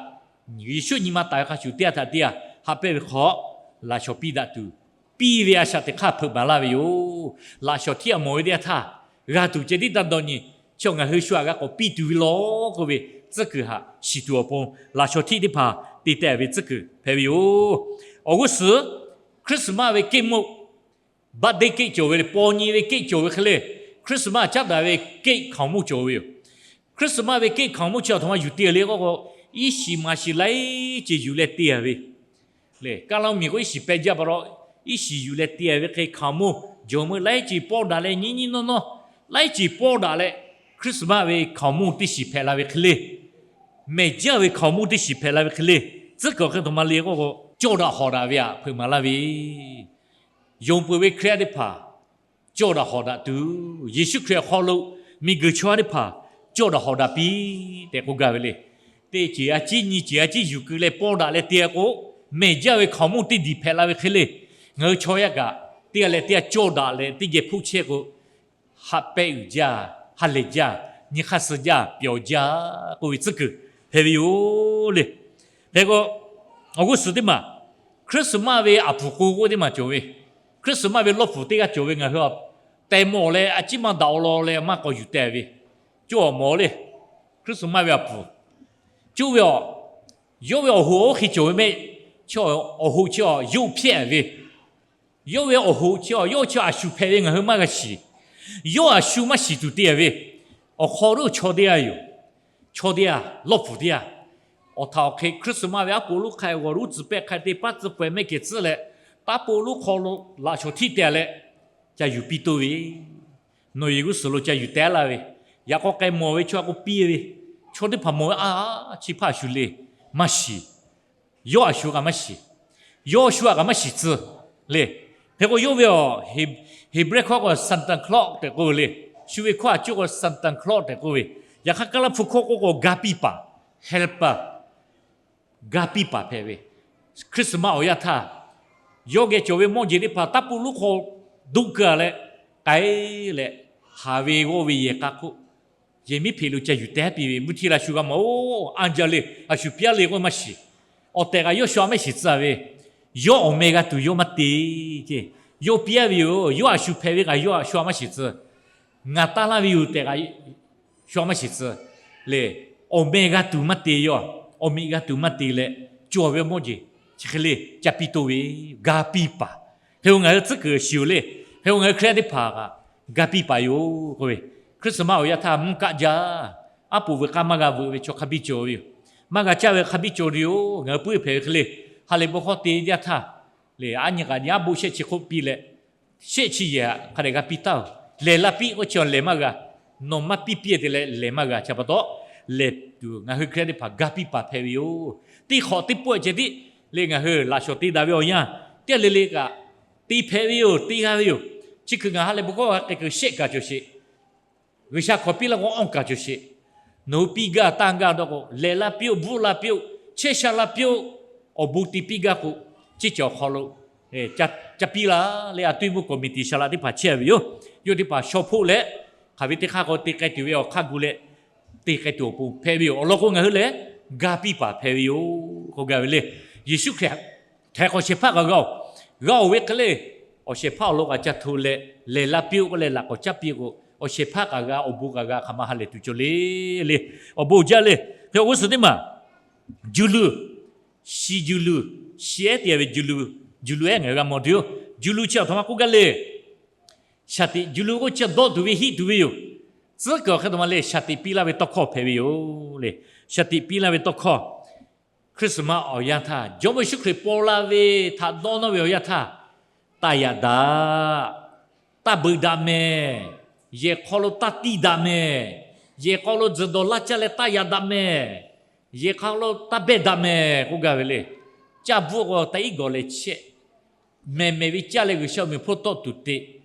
Yeˍsuˆ nyi ma taˍ ve hk'a shuˍ teˇ g'aˇ htaꞈ teˇ g'aˇ haꞈ pehnˇ ve hk'aw, laꞈ shawˍ piˇ daꞈ tuˬ, piˇ ve a shaꞈ teꞈ hk'aˇ hpeuꞈ maˍ laˇ ve yoˬ. Laꞈ shawˍ htiˆ aꞈ mawˬ ve teˇ g'aˇ htaˇ, g'a tuˬ ceh tiˉ taˇ dawˇ nyi, chi ngaˬ hui shu aꞈ g'a k'awꞈ piˇ tuˬ ve law k'oˆ ve tcuhˉ kuiˬ haꞈ shiˍ tuˬ awˬ pon laꞈ shawˍ htiˆ teˇ hpaˍ te teh ve tcuhˉ kuiˬ hpehꞈ ve yoˬ. Awˬ g'uˇ suhˍ Christmas ve เค้ก mvuhˇ, birthday cake cawˬ ve le, paw nyi ve เค้ก cawˬ ve hk'e le, Christmas caˉ daꞈ ve เค้ก hkaoˍmonˇ cawˬ ve yoˬ. Christmas ve เค้ก hkaoˍmonˇ chi aˬ htoꞈ ma yuˬ te le k'oˆ k'o, iˉ shiˍ maˍ shiˍ laiˉ ceuˬ yuˬ leh te a ve le. Kaˇ laˇ miˬ k'o iˉ shiˍ peh jaˇ pa taw, iˉ shiˍ yuˬ leh te a ve hk'e hkaoˍmonˇ jawˬ meuˇ laiˉ ceuˬ pawˇ daꞈ leh nyiˇ nyiˇ nawˇ nawˇ laiˉ ceuˬ pawˇ daꞈ leh, Christmas ve hkaoˍmonˇ teˇ shiˍ hpehꞈ la ve hk'e le, mehˬ jaˇ ve hkaoˍmonˇ teˇ shiˍ hpehꞈ la ve hk'e le, tcuhˉ kuiˬ hk'e aˬ htoꞈ ma le k'oˆ k'o, cawˇ daꞈ hawˍ daꞈ ve aꞈ hpeuꞈ maˍ laˇ ve, yonˍ peuˬ ve Hkriꞈ yaˇ teˇ hpaˍ cawˇ daꞈ hawˍ daꞈ tuˬ, Yeˍsuˆ Hkriꞈ awˬ hk'aw lo miˬguiˬ chaw yaˇ teˇ hpaˍ cawˇ daꞈ hawˍ daꞈ piˇ tehꞈ k'oˆ gaˇ ve le. Teˇ ceuˬ a ciˉ nyi ceuˬ a ciˉ yuˬ keu leh pawˇ daꞈ leh te k'o, mehˬ jaˇ ve hkaoˍmonˇ teˇ diˬ hpehꞈ la ve hk'e le, ngaˬ hui chaw yaˇ kaꞈ teˇ g'aˇ leh teˇ g'aˇ cawˇ daꞈ leh teˇ geh hpoˆ chehˇ k'o, haꞈ pehˇ uiˍ jaˇ, ha lehˬ jaˇ, nyi hk'aˇ suh jaˇ, pyawˬ jaˇ k'oˆ ve tcuhˉ kuiˬ hpehꞈ ve yoˬ le. Hk'e k'o, awˬ g'uˇ suhˍ teˇ maˬ Christmas ve aˬ pfuhˍ k'o k'oˆ teˇ maˬ cawˬ ve, Christmas ve lawˇ pfuhˍ teˇ g'aˇ cawˬ ve ngaˬ hui a tehˬ mawˬ leh a ciˉ maˇ daꞈ awˬ lawn leh maˇ k'awꞈ yuˬ teh ve, cawˇ mawˬ le. Christmas ve aˬ pfuhˍ cawˇ ve a, yawˇ ve awˬ hoꞈ oˇ hk'e cawˬ ve mehˆ, awˬ hoꞈ chi a yawˇ hpehꞈ ve, yawˇ ve awˬ hoꞈ chi a yawˇ chi a shu hpehꞈ ve ngaˬ hui maˇ g'a shiˍ. Yawˇ a shu maˇ shiˍ tuˬ te a ve, awˬ hk'aw lo chaw teˇ g'aˇ yoˬ. Chaw teˇ g'aˇ, lawˇ pfuhˍ teˇ g'aˇ, awˬ htaꞈ awˬ hk'e Christmas ve aˉ poꞈ lonˉ hk'a g'awˬ lonˉ tcuhˍ pehˆ hk'a te paˉ tcuhˍ pawehꞈ mehˆ kehˬ tcuhˉ leh, taˇ poˆ lonˉ hk'aw lo laꞈ shawˍ htiˇ teh leh, ca yuˬ piˇ toˇ ve, nawˬ yehˬ g'uˇ suhˍ lo ca yuˬ teh laˇ ve, yaꞈ k'aw k'ai mawˬ ve chaw a k'o piˇ ve, chaw teˇ hpaˍ mawˬ ve a, chi hpaˇ a shu le, maˇ shiˍ. Yawˇ a shu kaꞈ maˇ shiˍ. Yawˇ shu a kaꞈ maˇ shiˍ tcuh le. Hk'e k'o yawˇ ve a, Heˍbrehˇ hkawˇ k'o Santa Claus tehꞈ k'oˆ ve le. Shu ve hkawˇ a cuˇ k'o Santa Claus tehꞈ k'oˆ ve, yaꞈ hk'aˇ Kaˇ laˇ hpu hkawˇ k'oˆ k'o ga piˇ paˍ, helper, ga piˇ paˍ hpehꞈ ve, Christmas awˬ yanˇ htaˇ, yawˇ geh cawˬ ve mawˇ jeˬ teˇ hpaˍ taˇ poˆ lonˉ hk'aw doˆ keu a leh, k'ai leh, haˍ ve g'awˇ ve yehˬ k'a hk'oˆ, yehˬ miˉ hpeꞈ lo ca yuˬ teh piˇ ve, mvuhˇ htiˇ la shu g'a mawˬ-oˬ, anˇ jaˇ le, a shu piˇ a le k'oˆ maˇ shiˍ. Awˬ tehˬ kaꞈ yawˇ shu a maˇ shiˍ tcuh ve, yawˇ awˬ meh g'a tuˬ yawˇ maˇ te ce. Yawˇ piˇ a ve yoˬ, yawˇ a shu hpehꞈ ve kaꞈ yawˇ shu a maˇ shiˍ tcuh. Ngaˬ taˇ laˇ ve yoˬ tehꞈ kaꞈ shu a maˇ shiˍ tcuh le. Awˬ meh g'a tuˬ maˇ te yawˇ, awˬ meꞈ g'a tuˬ maˇ te leh, cawˬ ve mawˇ jeˬ chi hk'e le ca piˇ toˇ ve, ga piˇ paˍ. Hk'e k'o ngaˬ hui tcuhˉ kuiˬ shiˍ-oˬ le. Hk'e k'o ngaˬ hui Hkriꞈ yaˇ teˇ hpaˍ kaꞈ ga piˇ paˍ yoˬ k'oˆ ve, Christmas awˬ yanˇ htaˇ mvuhˇ kaˆ jaˇ, aˉ poꞈ veuꞈ k'aˇ maˇ g'a veuꞈ ve chaw hk'a biˇ cawˬ ve yoˬ. Maˇ g'a caˇ ve hk'a biˇ cawˬ ve yoˬ. Ngaˬ hui puiˉ hpehꞈ ve hk'e le, ha lehˬ bon hkawˇ te jaˇ htaˇ le, aˉ nyi kaꞈ nyi aˉ bon shehˆ chi hk'oˆ piˇ leh, shehˆ chi yehˬ hk'a dehꞈ g'a piˇ taˉ-oˬ. Lehˬ la piˇ k'oˆ chi lehˬ maˇ g'a. Nawˬ maˇ piˇ piˇ te leh lehˬ maˇ g'a. Chi pa taw, lehˬ tuˬ ngaˬ hui Hkriꞈ yaˇ teˇ hpaˍ ga piˇ paˍ hpehꞈ ve yoˬ. Teˇ hk'awꞈ teˇ pawˆ ceh tiˉ le ngaˬ hui laꞈ shawˍ te daꞈ ve awˬ yanˇ, teˇ g'aˇ le le kaꞈ te hpehꞈ ve yoˬ, te g'a ve yoˬ. Chi hkui ngaˬ ha lehˬ bon hkawˇ g'a k'ai kuiˬ shehˆ kaꞈ cawˬ sheˍ. G'uiˬsha hk'awꞈ piˇ laˇ k'o awˇ kaꞈ cawˬ sheˍ. Nawˬ hui piˇ gaˇ tanˇ gaˇ dawˇ k'o, lehˬ la piˇ-oˆ, bvuhˆ la piˇ-oˆ, chehˇ sha la piˇ-oˆ, awˬ bon te piˇ gaˇ k'o, ceˇ cawˬ hk'aw lo ca piˇ la leh, a toˇ mvuhˇ committee shaˍ laꞈ teˇ hpaˍ chehˇ ve yoˬ. Yawˇ teˇ hpaˍ shaw hpoˆ leh, hk'aˬ ve teˇ hk'aˇ k'aw te k'ai tuˬ ve awˬ hk'aˇ gu leh, te k'ai tuˬ awˬ pon hpehꞈ ve yoˬ. Awˬ lawn k'o ngaˬ hui lehˬ ga piˇ paˍ hpehꞈ ve yoˬ k'oˆ gaˇ ve le. Yeˍsuˆ Hkriꞈ htaiˍ hk'awꞈ shehˍ hpaˇ kaꞈ g'a-oˬ, g'a-oˬ ve hk'e le, awˬ shehˍ hpaˇ awˬ lawn kaꞈ ca hto leh, lehˬ la piˇ-oˆ k'oˆ leh laꞈ k'awꞈ caˉ piˇ k'o, awˬ shehˍ hpaˇ kaꞈ g'a, awˬ bon kaꞈ g'a, hk'aˬ ma ha lehˬ tuˬ cawˬ le le. Awˬ bon jaˇ le. Hk'e awˬ g'uˇ suhˍ teˇ maˬ, juˇ luˇ, shi juˇ luˇ, shi ehˉ te ve juˇ luˇ, juˇ luˇ ehˉ ngaˬ hui g'a mawˬ tuˬ yoˬ. Juˇ luˇ chi aˬ htoꞈ ma k'oˆ gaˇ le. Shaˍ tiꞈ juˇ luˇ k'oˆ chi dawˆ tuˬ ve hiˆ tuˬ ve yoˬ. Tcuhˉ kuiˬ awˬ hk'e aˬ htoꞈ ma le, shaˍ tiꞈ piˇ laˇ ve tawˇ hkawˇ hpehꞈ ve yoˬ le. Shaˍ tiꞈ piˇ laˇ ve tawˇ hkawˇ, Christmas awˬ yanˇ htaˇ, Jawˇmawˇ Yeˍsuˆ Hkriꞈ paw la ve htaꞈ dawˇ nawˇ ve awˬ yanˇ htaˇ, taˇ yaꞈ daꞈ, taˇ beuꞈ daꞈ mehˍ, yehˬ hk'aw lo taˇ tiˇ daꞈ mehˍ, yehˬ hk'aw lo tzuhˬ dawˬ laˇ caˇ leh taˇ yaꞈ daꞈ mehˍ, yehˬ hk'aw lo taˇ behˇ daꞈ mehˍ k'oˆ gaˇ ve le. Caˇ bvuhˆ k'o taꞈ iˉ gawˬ leh chehˇ, mehˬ mehˬ ve caˇ leh G'uiˬsha awˬ meꞈ awˬ hponˇ tawˆ tuˬ te,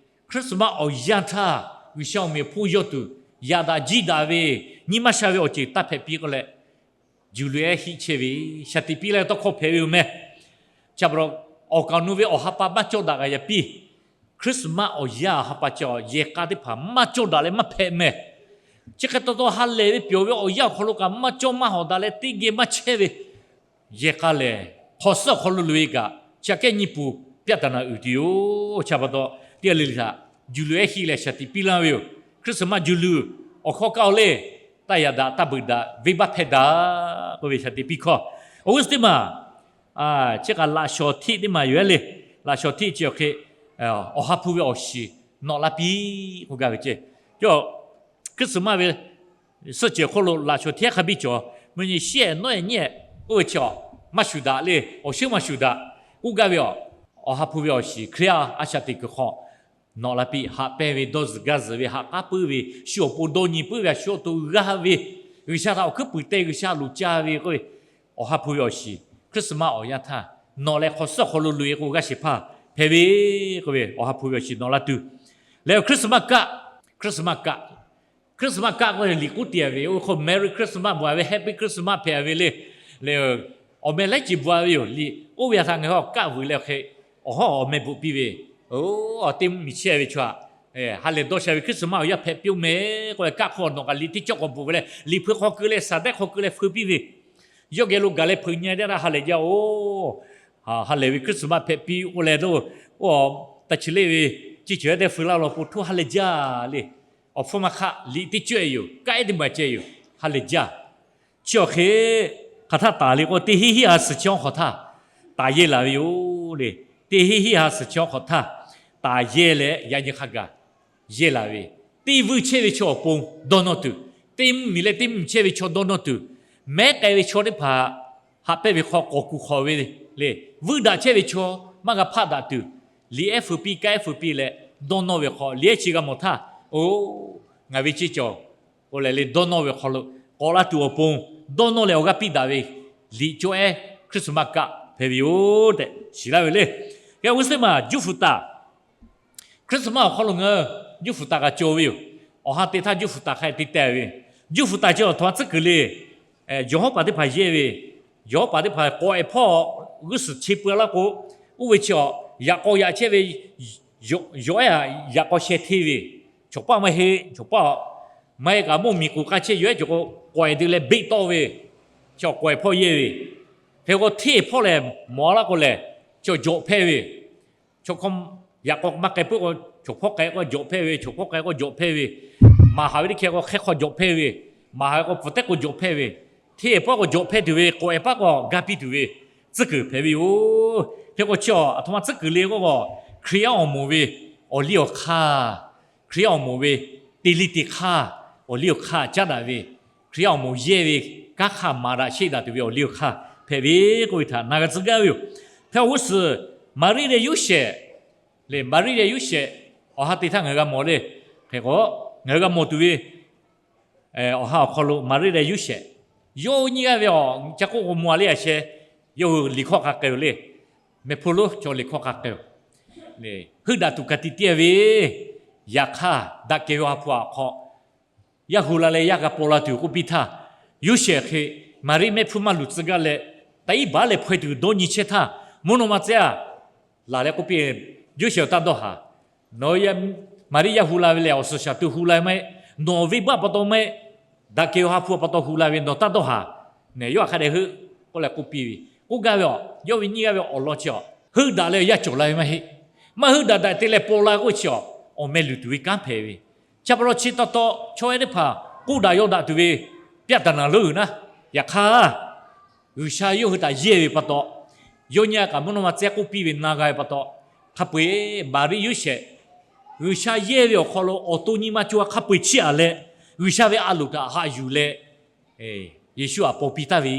Christmas awˬ yanˇ htaˇ G'uiˬsha awˬ meꞈ awˬ hponˇ yawˇ tuˬ yaꞈ daꞈ jiˇ daꞈ ve, nyi maˇ sha ve awˬ ceuˬ taˇ hpehꞈ piˇ k'oˆ leh, juˇ luˇ ehˉ hiˆ chehˇ ve, shaˍ tiꞈ piˇ laˇ ve tawˇ hkawˇ hpehꞈ ve yoˬ meh. Chi pa taw, awˬ kaˍ awˬ nu ve awˬ ha pa maˇ cawˇ daꞈ g'a yaꞈ piˇ. Christmas awˬ yanˇ ha pa ca yehˬ k'a teˇ hpaˍ maˇ cawˇ daꞈ leh maˇ hpehꞈ mehˍ. Chi hk'e taw taw ha lehˬ ve pyawˬ ve awˬ yanˇ awˬ hk'aw lo kaꞈ maˇ cawˇ maˇ hawꞈ daꞈ leh teˇ geh maˇ chehˇ ve, yehˬ k'a lehˬ hk'awꞈ suhˉ awˬ hk'aw lo loꞈ-e kaꞈ, chi aꞈ kehˉ nyiˇ pu ပြဿနာ uiˍ tuˬ yoˬ. Chi pa taw, teˇ g'aˇ le le htaꞈ juˇ luˇ ehˉ hiˆ leh shaˍ tiꞈ piˇ laˇ ve yoˬ. Christmas juˇ luˇ awˬ hkawˇ kaˇ-oˬ le, taˇ yaꞈ daꞈ, taˇ beuꞈ daꞈ, venˇbaˆ hpehˇ daꞈ k'oˆ ve shaˍ tiꞈ piˇ hkawˇ. Awˬ g'uˇ suhˍ teˇ maˬ, chi kaꞈ laꞈ shawnˍ hteˆ teˇ maˬ yoˬ le. Laꞈ shawnˍ hteˆ chi awˬ hk'e, Awˬ ha hpu ve awˬ shiˍ nawꞈ la piˇ k'oˆ gaˇ ve ceˇ. Cawˬ, Christmas ve suhˆ ceuˬ hk'oˆ lo laꞈ shawnˍ hteˆ hk'a biˇ cawˬ, mvuhˇ nyi shiˉ ehˍ nawˉ ehˍ nyiˇ ehˍ k'oˆ ve chi, maˇ shuˍ daꞈ le, awˬ shinˉ maˇ shuˍ daꞈ k'oˆ gaˇ ve, Awˬ ha hpu ve awˬ shiˍ Hkriꞈ yaˇ a shaꞈ teꞈ kuiˬ hk'aw nawꞈ la piˇ. Haꞈ pehnˇ ve, dawˇ zuhˬ gaˇ zuhˬ ve, haꞈ k'aˉ puiˉ ve, shu awˬ pon dawˇ nyi puiˉ ve, a shu awˬ to g'aˇ ve, G'uiˬsha htaꞈ awˬ hkuiˉ puiˍ te, G'uiˬsha loˍ ca ve k'oˆ ve, Awˬ ha hpu ve awˬ shiˍ Christmas awˬ yanˇ htaˇ nawꞈ leh hk'aw suhˉ awˬ hk'aw lo loꞈ e k'o g'a shehˍ hpaˇ hpehꞈ ve k'oˆ ve, Awˬ ha hpu ve awˬ shiˍ nawꞈ la tuˬ. Leh Christmas kaˆ, Christmas kaˆ, Christmas kaˆ k'oˆ ve liꞈ k'oˆ tiꞈ a ve, oˇ hk'aw Merry Christmas bvuhꞈ a ve, Happy Christmas hpehꞈ a ve le. Leh awˬ meh laiˉ ceuˬ bvuhꞈ a ve yoˬ. Liꞈ oˇ ve htaꞈ ngaˬ hui kaˆ vuiˬ leh awˬ hk'e, awˬ hawˉ awˬ meh bvuhꞈ piˇ ve, oˇ, teˇ mvuhˇmiˬ chehˇ ve chaw aꞈ, ha lehˬ dawˇ sha ve Christmas awˬ yanˇ hpehꞈ piˇ-oˬ meh k'oˆ leh, kaˆ hk'aw nawˬ kaꞈ liꞈ teˇ cawˇ k'awꞈ bvuhꞈ ve leh, liꞈ hpu hk'aw keu leh, saˍ dehˆ hk'aw keu leh feu piˇ ve, yawˇ geh lo gaˬ leh hpeuꞈ nyi teˇ htaˇ ha lehˬ jaˇ-oˬ. Ha lehˬ ve Christmas hpehꞈ piˇ k'oˆ leh, oˇ, taˇ chi leˆ ve ceˇ ceuˬ teˇ feu laˇ law pon htoˇ ha lehˬ jaˇ le. Awˬ hpfuhˇ maˇ hk'aˆ, liꞈ teˇ cawˇ-e yoˬ, kaˆ ehˉ teˇ maˬ ceh yoˬ, ha lehˬ jaˇ. Chi awˬ hk'e hk'aˬ htaˇ taˍ le k'o, teˇ hinˉ hinˉ ha suhˍ chi awˬ hk'awꞈ htaˇ taˍ yehˇ laˬ ve yoˬ le. Teˇ hinˉ hinˉ ha suhˍ chi awˬ hk'awꞈ htaˇ taˍ yehˇ leh yaꞈ nyi hk'a gaˬ yehˇ laˬ ve, teˇ vuiˇ chehˇ ve chaw awˬ pon dawˇ nawˇ tuˬ, teˇ mvuhˇmiˬ leh teˇ mvuhˇmiˬ chehˇ ve chaw dawˇ nawˇ tuˬ, mehˉ k'ai ve chaw teˇ hpaˍ haꞈ pehnˇ ve hk'aw k'awꞈ kuˬ hk'awꞈ ve le, vuiˇ daꞈ chehˇ ve chaw maˇ g'a hpaˆ daꞈ tuˬ, liꞈ ehˉ feu piˇ, kaˆ ehˉ feu piˇ leh dawˇ nawˇ ve hk'aw, liꞈ ehˉ chi g'a mawˬ htaˇ, oˇ, ngaˬ ve ceˇ cawˬ k'oˆ leh le, dawˇ nawˇ ve hk'aw lo k'awꞈ la tuˬ awˬ pon dawˇ nawˇ leh awˬ g'aˇ piˇ daꞈ ve liꞈ cawˇ ehˉ Christmas kaˆ hpehꞈ ve yoˬ tehꞈ shiˍ laˇ ve le. Hk'e awˬ g'uˇ suhˍ teˇ maˬ, Juˇ fuˍ taˍ, Christmas awˬ hk'aw lo ngaˬ hui Juˇ fuˍ taˍ kaꞈ cawˬ ve yoˬ. Awˬ ha te htaˇ Juˇ fuˍ taˍ hk'a te teh ve, Juˇ fuˍ taˍ chi awˬ htoꞈ ma tcuhˉ kuiˬ le. Yawˬ hawˉ paˍ teˇ hpaˍ yehˇ ve, yawˬ hawˉ paˍ teˇ hpaˍ k'awꞈ ehˍ hpawˇ g'uˇ suhˍ che peu laˇ k'o, oˇ ve chi awˬ yaꞈ k'aw yaꞈ chehˇ ve yawˬ ehˉ yaꞈ k'aw sheh hteˇ ve, chaw paˆ maˇ heˆ, chaw paˆ maˇ heˆ kaꞈ mvuhˇmiˬ k'oˍ k'a chehˇ yawˬ ehˉ cawˬ k'o k'awꞈ ehˍ te leh beˆ tawˆ ve, chi awˬ k'awꞈ ehˍ hpawˇ yehˇ ve, hk'e k'o hteˇ hpawˇ lehˬ mawˬ laˇ k'o lehˬ, chi awˬ jawꞈ hpehˇ ve, chaw hkawˇ yaꞈ k'aw maˇ k'ai puiˉ k'o, chaw hpawˇ k'ai k'o jawꞈ hpehˇ ve, chaw hpawˇ k'ai k'o jawꞈ hpehˇ ve, maˍ haˍ ve teˇ hkeh k'o hk'e hk'aw jawꞈ hpehˇ ve, maˍ haˍ ve k'o pfuhˍ tehˉ k'o jawꞈ hpehˇ ve, hteˇ ehˍ paˆ k'o jawꞈ hpehˇ tuˬ ve, k'awꞈ ehˍ paˆ k'o ga piˇ tuˬ ve tcuhˉ kuiˬ hpehꞈ ve yoˬ. Hk'e k'o chi awˬ htoꞈ ma tcuhˉ kuiˬ le k'o, Hkriꞈ yaˇ awˬ moˍ ve awˬ liˇ awˬ hk'aˇ, Hkriꞈ yaˇ awˬ moˍ ve teˇ liˇ teˇ hk'aˇ awˬ liˇ awˬ hk'aˇ caˉ daꞈ ve, Hkriꞈ yaˇ awˬ moˍ yehˇ ve kanˉ hk'aˇ maˍ daꞈ sheˆ daꞈ tuˬ ve awˬ liˇ awˬ hk'aˇ hpehꞈ ve k'oˆ ve htaꞈ na g'a tcuh gaˇ ve yoˬ. Hk'e awˬ g'uˇ suhˍ Maˍriˆ leh Yoˇsehꞈ le, Maˍriˆ leh Yoˇsehꞈ awˬ ha te htaˇ ngaˬ hui g'a mawˬ le. Hk'e k'o, ngaˬ hui g'a mawˬ tuˬ ve awˬ ha awˬ hk'aw lo Maˍriˆ leh Yoˇsehꞈ, yawˇ hui nyiˇ g'aˇ ve awˬ ca k'oˆ k'o mvuh a le a sheh, yawˇ hui liꞈ hkawˇ hk'a k'ai-oˬ le. Meh hpu lonˉ chaw liꞈ hkawˇ hk'a k'ai-oˬ. Heuˆ daꞈ tuˬ ka tiꞈ tiˉ ve, yaꞈ hk'aˇ daꞈ kehˬ ve Awˬ ha hpu awˬ hk'aw yaˇ hu la leh yaˇ g'a paw la tuˬ k'oˆ piˇ htaˇ, Yoˇsehꞈ hk'e Maˍriˆ mehˆ hpfuhˇ maˇ luˬ tcuh gaˇ leh, taꞈ iˉ baˉ leh hpaw-e tuˬ dawˇ nyi chehˇ htaˇ, mvuhˇ naw ma tcuh yaˇ laˬ leh k'oˆ piˇ, Yoˇsehꞈ-oˬ, taˇ dawˇ haˍ. Nawˬ Maˍriˆ yaˇ hu la ve lehˬ, awˬ suhˍ shaˍ tuˬ hu la ve maˇ heˆ. Nawˬ venˇbaˆ pa taw maˇ heˆ. Daꞈ kehˬ ve Awˬ ha hpu pa taw hu la ve, nawˬ taˇ dawˇ haˍ. Nehˬ, yawˇ htaꞈ hk'a dehꞈ heuˆ k'oˆ leh k'oˆ piˇ ve, k'oˆ gaˇ ve a, yawˇ ve nyiˇ g'aˇ ve awˬ lawn chi a, heuˆ daꞈ leh yaˇ cawˬ la ve maˇ heˆ. Maˇ heuˆ daꞈ daꞈ te leh paw la k'oˆ chi a, awˬ meh luˬ tuˬ ve kanˉ hpehꞈ ve. Chi pa taw chi taw taw chaw yaˇ teˇ hpaˍ k'oˆ daꞈ yaw daꞈ tuˬ ve ပြဿနာ lonˉ uiˍ naˉ. Yaꞈ hk'aˇ, G'uiˬsha yawˇ hui htaꞈ yehˇ ve pa taw, yawˇ nyi a kaꞈ mvuhˇ naw ma tcuh yaˇ k'oˆ piˇ ve na g'a ve pa taw, hk'a peu-eˬ Maˍriˆ Yoˇsehꞈ G'uiˬsha yehˇ ve awˬ hk'aw lo awˬ to nyi ma co a hk'a peu-eˬ chiˇ aꞈ leh, G'uiˬsha ve a loˍ htaꞈ haꞈ yuˬ leh, Yeˍsuˆ htaꞈ paw piˇ taˍ ve,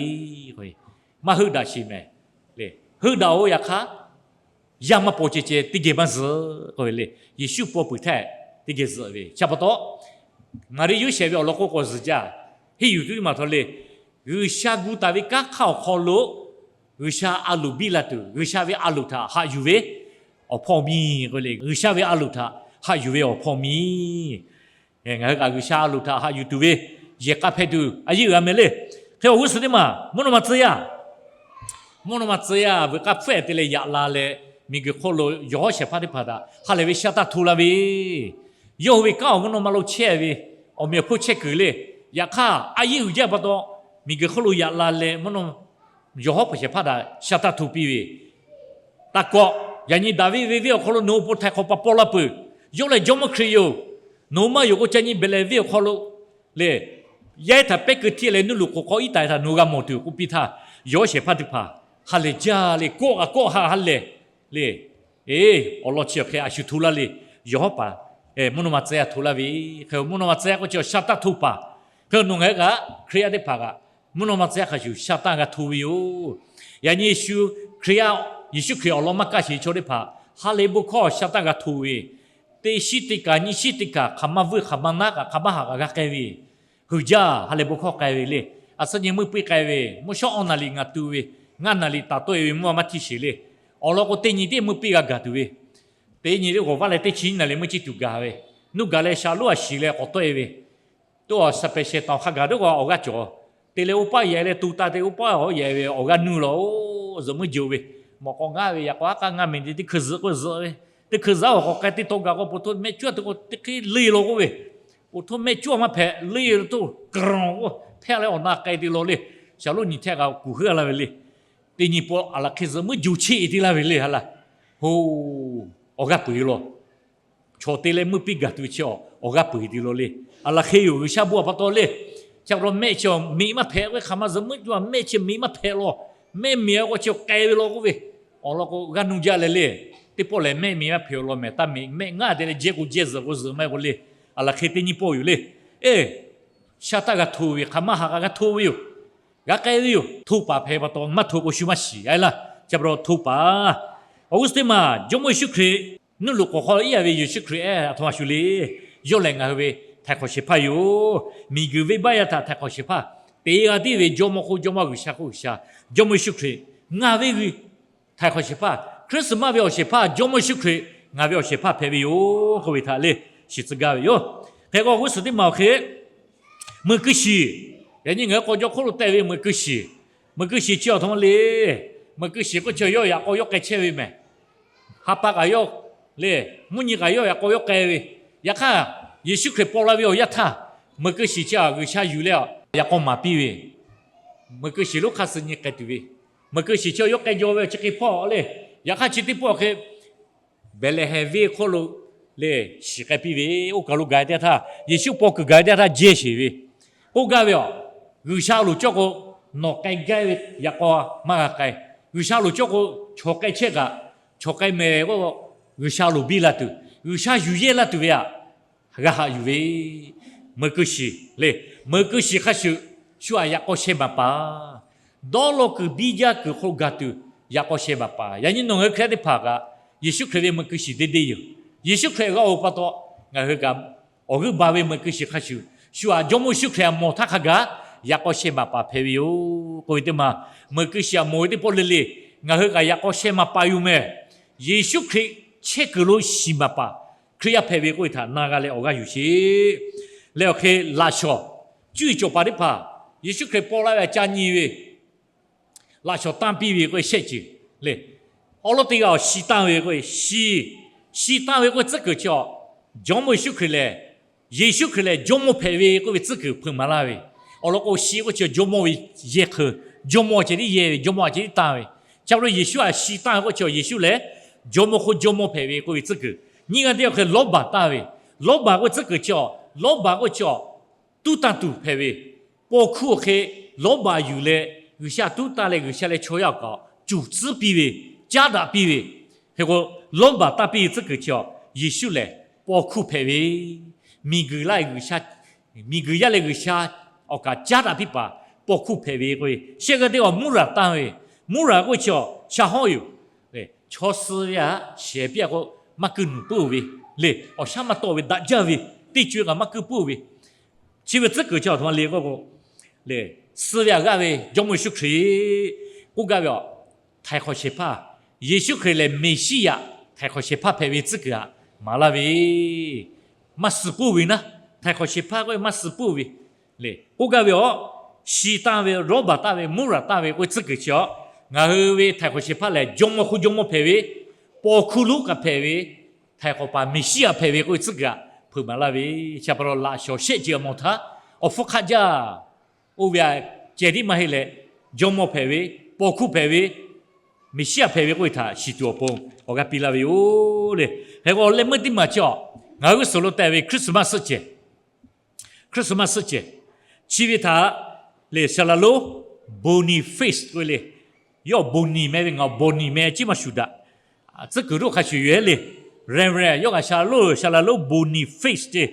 maˇ heuˆ daꞈ sheˍ mehˍ le. Heuˆ daꞈ-oˬ, yaꞈ hk'aˇ yaˇ maˇ paw ceh ceh teˇ geh maˇ zuhꞈ k'oˆ ve le. Yeˍsuˆ paw peuˬ htaˇ teˇ geh zuhꞈ ve. Chi pa taw, Maˍriˆ Yoˇsehꞈ ve awˬ lawn k'oˆ k'o zuhꞈ jaˇ, henˇ yuˬ tuˬ maˬ htawˇ le. G'uiˬsha gu taˍ ve kanˉ hk'aˇ awˬ hk'aw lo G'uiˬsha a loˍ biˇ la tuˬ, G'uiˬsha ve a loˍ htaꞈ haꞈ yuˬ ve awˬ hpawˇ miˇ k'oˆ le. G'uiˬsha ve a loˍ htaꞈ haꞈ yuˬ ve awˬ hpawˇ miˇ. Ngaˬ hui kaꞈ G'uiˬsha a loˍ htaꞈ haꞈ yuˬ tuˬ ve yehˬ k'a hpehꞈ tuˬ a yeˇ uiˍ a meh le. Hk'e awˬ g'uˇ suhˍ teˇ maˬ mvuhˇ naw ma tcuh yaˇ, mvuhˇ naw ma tcuh yaˇ veuꞈ k'aˇ hpfuhˆ-ehˍ te leh yaꞈ la leh, miˬguiˬ hk'oˆ lo yawˬ hawˉ shehˍ hpaˇ teˇ hpaˍ htaꞈ ha lehˬ ve shaˉ taˇ hto la ve, yawˇ hui ve kanˉ awˬ mvuhˇ naw ma lo chehˇ ve awˬ meꞈ awˬ hponˇ chehˇ kuiˬ le. Yaꞈ hk'aˇ a yeˇ uiˍ jaˇ pa taw, miˬguiˬ hk'oˆ lo yaꞈ la leh mvuhˇ naw yawˬ hawˉ hpu shehˍ hpaˇ htaꞈ shaˉ taˇ hto piˇ ve, Taˇ kawˆ, yaꞈ nyi Daˍviˆ ve venˇ awˬ hk'aw lo nawˬ hui awˬ pon htaiˍ hk'awꞈ pa paw la peuˬ. Yawˇ lehˬ Jawˇmawˇ Hkriꞈ yoˬ. Nawˬ hui maˇ yonˍ k'o ca nyi Behˍlehˍhehnˍ venˇ awˬ hk'aw lo le, yaˇ ehˉ htaꞈ pehˉ keu htiˇ leh nuˇ loꞈ k'oˍ hk'aw iˉ taiˍ htaꞈ nawˬ hui g'a mawˬ tuˬ k'oˆ piˇ htaˇ, yawˇ shehˍ hpaˇ teˇ hpaˍ ha lehˬ jaˇ le, kawˆ kaꞈ kawˆ ha ha lehˬ le. Eˬ, awˬ lawn chi awˬ hk'e a shu hto laˇ le. Yawˬ hawˉ paˍ mvuhˇ naw ma tcuh yaˇ hto laˇ ve, hk'e mvuhˇ naw ma tcuh yaˇ k'oˆ chi awˬ sha taˇ hto paˍ. Hk'e nawˬ ngaˬ hui kaꞈ Hkriꞈ yaˇ teˇ hpaˍ kaꞈ mvuhˇ naw ma tcuh yaˇ hk'a shuˍ sha taˇ g'a hto ve yoˬ. Yaꞈ nyi Yeˍsuˆ Hkriꞈ, Yeˍsuˆ Hkriꞈ awˬ lawn maˇ kaˇ sheˍ chaw teˇ hpaˍ ha lehˬ bon hkawˇ sha taˇ g'a hto ve, teˇ shiˉ teˇ kaꞈ nyiˇ shiˉ teˇ kaꞈ hk'aˬ ma vuiˇ hk'aˬ ma naˉ kaꞈ hk'aˬ ma haꞈ kaꞈ g'a k'ai ve, huiˍ jaˇ ha lehˬ bon hkawˇ k'ai ve le. A suhˉ nyi meuˇ piˇ k'ai ve, mvuhˇ shawˉ awˇ naˍ liꞈ ngaˬ tu ve, ngaˇ naˍ liꞈ taˍ tawˆ e ve mvuhˇ maˇ htiˇ sheˍ le. Awˬ lawn k'o teˇ nyi teˇ meuˇ piˇ g'a gaˬ tuˬ ve, teˇ nyi teˇ g'awˬ vaˇ leh teˇ chi nyiˇ naˍ liꞈ meuˇ ciˇ tuˬ gaˬ ve, nuˇ gaˬ leh shaˍlonˉ a shiˍ leh k'awꞈ tawˆ e ve, to awˬ shaˍ pehˍ shehˍ taˍ hk'a gaˬ teˇ k'o awˬ g'aˇ cawˬ. Te leh oˇ paˆ yehˬ leh to taˇ te, oˇ paˇ awˬ yehˬ ve awˬ g'aˇ nuˇ law, zuhꞈ muiˉ jo ve, mawꞈ k'aw ngaˇ ve yaꞈ k'aw aˉ k'aˇ ngaˇ mehˍ te teˇ hkui zuhꞈ k'o zuhꞈ ve, teˇ hkui zuhꞈ awˬ k'awꞈ k'ai teˇ taw gaˬ k'o po htoˇ mehˆ cuˉ te k'o teˇ hk'e le law k'oˆ ve, po htoˇ mehˆ cuˉ maˇ hpehꞈ le to, k'aw k'o hpehˇ leh awˬ na k'ai te law le. Shaˍlonˉ nyi htehˇ g'a kuˬ heuˆ laˇ ve le. Teˇ nyi paw aˬ laˬ hk'e zuhꞈ muiˉ jo cheˇ e te laˇ ve le ha laˇ. Ho, awˬ g'aˇ peuˬ e law. Chaw te leh meuˇ piˇ gaˬ tuˬ ve chi awˬ g'aˇ peuˬ e te law le. Aˬ laˬ hk'e yoˬ, G'uiˬsha bon a pa taw le. Chi pa taw mehˆ chi awˬ miꞈ maˇ hpehꞈ k'oˆ ve, hk'aˬ ma zuhꞈ muiˉ jo a mehˆ chi miꞈ maˇ hpehꞈ law. Mehˆ miꞈ a k'o chi k'ai ve law k'oˆ ve, awˬ lawn k'o g'aˇ nuˇ jaˇ leh le. Teˇ pawˆ lehˬ mehˆ miꞈ maˇ hpehꞈ law mehˍ taˇ miꞈ mehˆ ngaˇ te leh jehˇ k'o jehˇ zuhꞈ k'o zuhꞈ maˇ k'o le. Aˬ laˬ hk'e teˇ nyi pawˆ yoˬ le. Eˬ, sha taˇ g'a hto ve, hk'aˬ ma haꞈ kaꞈ g'a hto ve yoˬ. G'a k'ai ve yoˬ. Hto paˍ hpehꞈ pa taw maˇ hto k'o shu maˇ shiˍ a laˇ. Chi pa taw hto paˍ. Awˬ g'uˇ suhˍ teˇ maˬ Jawˇmawˇ Yeˍsuˆ Hkriꞈ nuˇ loꞈ k'awꞈ hk'aw iˉ a ve Yeˍsuˆ Hkriꞈ ehˉ a htoꞈ ma shu le. Yawˇ lehˬ ngaˬ hui ve htaiˍ hk'awꞈ shehˍ hpaˇ yoˬ. Miˬguiˬ venˇbaˆ yaˇ htaꞈ htaiˍ hk'awꞈ shehˍ hpaˇ te g'a tiˉ ve Jawˇmawˇ hk'oˆ Jawˇmawˇ, G'uiˬsha hk'oˆ G'uiˬsha, Jawˇmawˇ Yeˍsuˆ Hkriꞈ ngaˬ ve g'uiˬ htaiˍ hk'awꞈ shehˍ hpaˇ, Christmas ve awˬ shehˍ hpaˇ Jawˇmawˇ Yeˍsuˆ Hkriꞈ ngaˬ ve awˬ shehˍ hpaˇ hpehꞈ ve yoˬ k'oˆ ve htaꞈ le shiˍ tcuh gaˇ ve yoˬ. Hk'e k'o g'uˇ suhˍ teˇ maˬ awˬ hk'e, meuꞈ kuˇ shiˍ, yaꞈ nyi ngaˬ hui k'aw jaw hk'oˆ lo teh ve meuꞈ kuˇ shiˍ, meuꞈ kuˇ shiˍ chi awˬ htoꞈ ma le. Meuꞈ kuˇ shiˍ k'oˆ chi yawˇ yaꞈ k'aw yawˇ k'ai chehˇ ve mehˍ. Ha pa kaꞈ yawˇ le, mvuhˇ nyi kaꞈ yawˇ yaꞈ k'aw yawˇ k'ai ve. Yaꞈ hk'aˇ, Yeˍsuˆ Hkriꞈ paw la ve awˬ yanˇ htaˇ, meuꞈ kuˇ shiˍ chi a G'uiˬsha yuˬ leh a yaꞈ k'aw maˍ piˇ ve, meuꞈ kuˇ shiˍ lonˉ hk'aˇ suh nyi k'ai tuˬ ve, meuꞈ kuˇ shiˍ chi yawˇ k'ai jaw ve awˬ chi hk'e hpawˇ le. Yaꞈ hk'aˇ chi teˇ pawˆ hk'e Behˍlehˍhehnˍ venˇ hk'oˆ lo le shiˍ k'ai piˇ ve, oˇ kaˬ lo gaˬ e teˇ htaˇ, Yeˍsuˆ paw kuiˬ gaˬ e teˇ htaˇ jehˇ sheˍ ve, k'oˆ gaˇ ve a, G'uiˬsha loˍ cawˇ k'o, nawˬ k'ai gaˇ ve yaꞈ k'aw maˇ g'a k'ai. G'uiˬsha loˍ cawˇ k'o, chaw k'ai chehˇ kaꞈ, chaw k'ai mehˍ k'o, G'uiˬsha loˍ biˇ la tuˬ, G'uiˬsha yuˬ yehˇ laˇ tuˬ ve a g'a haꞈ yuˬ ve, meuꞈ kuˇ shiˍ le. Meuꞈ kuˇ shiˍ hk'a shuˍ, shu aꞈ yaꞈ k'aw sheh maˍ paˍ. Dawˇ law kuiˬ biˇ jaˇ kuiˬ hk'oˆ gaˬ tuˬ yaꞈ k'aw sheh maˍ paˍ. Yaꞈ nyi nawˬ ngaˬ hui Hkriꞈ yaˇ teˇ hpaˍ kaꞈ, Yeˍsuˆ Hkriꞈ ve meuꞈ kuˇ shiˍ deˇ deˇ yoˬ. Yeˍsuˆ Hkriꞈ g'a oˍ pa taw, ngaˬ hui kaꞈ awˬ g'euˆ ba ve meuꞈ kuˇ shiˍ hk'a shuˍ, shu aꞈ Jawˇmawˇ Yeˍsuˆ Hkriꞈ aꞈ mawˬ htaˇ hk'a gaˬ yaꞈ k'aw sheh maˍ paˍ hpehꞈ ve yoˬ k'oˆ ve teˇ maˬ, meuꞈ kuˇ shiˍ aꞈ mawˬ ve teˇ pawˆ le le, ngaˬ hui kaꞈ yaꞈ k'aw sheh maˍ paˍ yoˬ mehˍ. Yeˍsuˆ Hkriꞈ chehˇ kuiˬ lo shiˍ maˍ paˍ Hkriꞈ yaˇ hpehꞈ ve k'oˆ ve htaꞈ na g'a leh awˬ g'aˇ yuˬ sheˍ. Leh awˬ hk'e laꞈ shawˍ, cuˇ yiˍ cawˬ paˍ teˇ hpaˍ, Yeˍsuˆ Hkriꞈ paw la ve aꞈ ca nyi ve, laꞈ shawˍ tanˇ piˇ ve k'oˆ ve shehˆ ceuˬ le. Awˉ lawˉ teˇ g'aˇ awˬ shi tanˇ ve k'oˆ ve shi, shi tanˇ ve k'oˆ ve tcuhˉ kuiˬ chi a, Jawˇmawˇ Yeˍsuˆ Hkriꞈ lehˬ, Yeˍsuˆ Hkriꞈ lehˬ Jawˇmawˇ hpehꞈ ve k'oˆ ve tcuhˉ kuiˬ hpeuꞈ maˍ laˇ ve. Awˬ lawn k'o shi k'oˆ chi Jawˇmawˇ ve yehˇ hk'e, Jawˇmawˇ ceh tiˉ yehˇ ve, Jawˇmawˇ ceh tiˉ tanˇ ve. Chi pa taw Yeˍsuˆ aꞈ shi tanˇ ve k'oˆ chi a Yeˍsuˆ lehˬ, Jawˇmawˇ hk'oˆ Jawˇmawˇ hpehꞈ ve k'oˆ ve tcuhˉ kuiˬ. Nyiˇ g'aˇ teˇ g'aˇ hk'e lawˉbaˬ tanˇ ve, lawˉbaˬ k'oˆ ve tcuhˉ kuiˬ chi a, lawˉbaˬ k'oˆ chi a, tuˉ tanˇ tuˬ hpehꞈ ve, paw hkuˇ awˬ hk'e lawˉbaˬ yuˬ leh G'uiˬsha tuˉ tanˇ leh G'uiˬsha leh chaw yaˇ awˬ kaꞈ cuˬ tcuhˉ piˇ ve, caˉ daꞈ piˇ ve, hk'e k'o lawˉbaˬ tanˇ piˇ ve tcuhˉ kuiˬ chi a, Yeˍsuˆ lehˬ paw hkuˇ hpehꞈ ve, miˬguiˬ la G'uiˬsha, miˬguiˬ yaˇ leh G'uiˬsha awˬ kaꞈ caˉ daꞈ piˇ paˍ paw hkuˇ hpehꞈ ve k'oˆ ve. Shehˆ g'aˇ teˇ g'aˇ mvuhˇ raˍ tanˇ ve, mvuhˇ raˍ k'oˆ chi a sha hawˉ yoˬ. Chaw suh ve aꞈ shehˍ piˇ a k'o maˇ kuiˇ nuˬ puiˉ ve le, awˬ shaˉ maˇ tawˆ ve daꞈ jaˇ ve, teˇ co e kaꞈ maˇ kuiˇ puiˉ ve. Chi ve tcuhˉ kuiˬ chi a htoꞈ ma le k'oˆ k'o, le, suh ve aꞈ g'aˇ ve Jawˇmawˇ Yeˍsuˆ Hkriꞈ k'oˆ gaˇ ve a, htaiˍ hk'awꞈ shehˍ hpaˇ, Yeˍsuˆ Hkriꞈ lehˬ Meˍsiˉyaꞈ htaiˍ hk'awꞈ shehˍ hpaˇ hpehꞈ ve tcuhˉ kuiˬ aꞈ maˍ laˇ ve, maˇ suh puiˉ ve naˉ, htaiˍ hk'awꞈ shehˍ hpaˇ k'oˆ ve maˇ suh puiˉ ve le. K'oˆ gaˇ ve a, shi tanˇ ve, lawˉbaˬ tanˇ ve, mvuhˇ raˍ tanˇ ve k'oˆ ve tcuhˉ kuiˬ chi a, ngaˬ hui ve htaiˍ hk'awꞈ shehˍ hpaˇ lehˬ Jawˇmawˇ hk'oˆ Jawˇmawˇ hpehꞈ ve, paw hkuˇ lonˉ kaꞈ hpehꞈ ve, htaiˍ hk'awꞈ paˍ Meˍsiˉyaꞈ hpehꞈ ve k'oˆ ve tcuhˉ kuiˬ aꞈ hpeuꞈ maˍ laˇ ve. Chi pa taw laꞈ shawˍ shehˆ ceuˬ aꞈ mawˬ htaˇ, awˬ hpfuhˇ hk'aˆ jaˇ, oˇ ve aꞈ ceh tiˉ maˇ heˆ leh, Jawˇmawˇ hpehꞈ ve, paw hkuˇ hpehꞈ ve, Meˍsiˉyaꞈ hpehꞈ ve k'oˆ ve htaꞈ shiˍ tuˬ awˬ pon awˬ g'aˇ piˇ laˇ ve yoˬ le. Hk'e k'o leh meuˇ teˇ maˬ chi a, ngaˬ hui g'uˇ suhˍ lo teh ve Christmas suhˆ cehˬ, Christmas suhˆ cehˬ, chi ve htaꞈ lehˬ saˍ laˍ lonˉ Boniface k'oˆ ve le. Yawˇ Boni meh ve, ngaˬ Boni meh ciˉ maˇ shuˍ daꞈ. Tcuhˉ kuiˬ toˇ hk'a shuˍ yoˬ heˆ le. Reverend yawˇ kaꞈ Shaˍlaˍ lonˉ, Shaˍlaˍ lonˉ Boniface ce,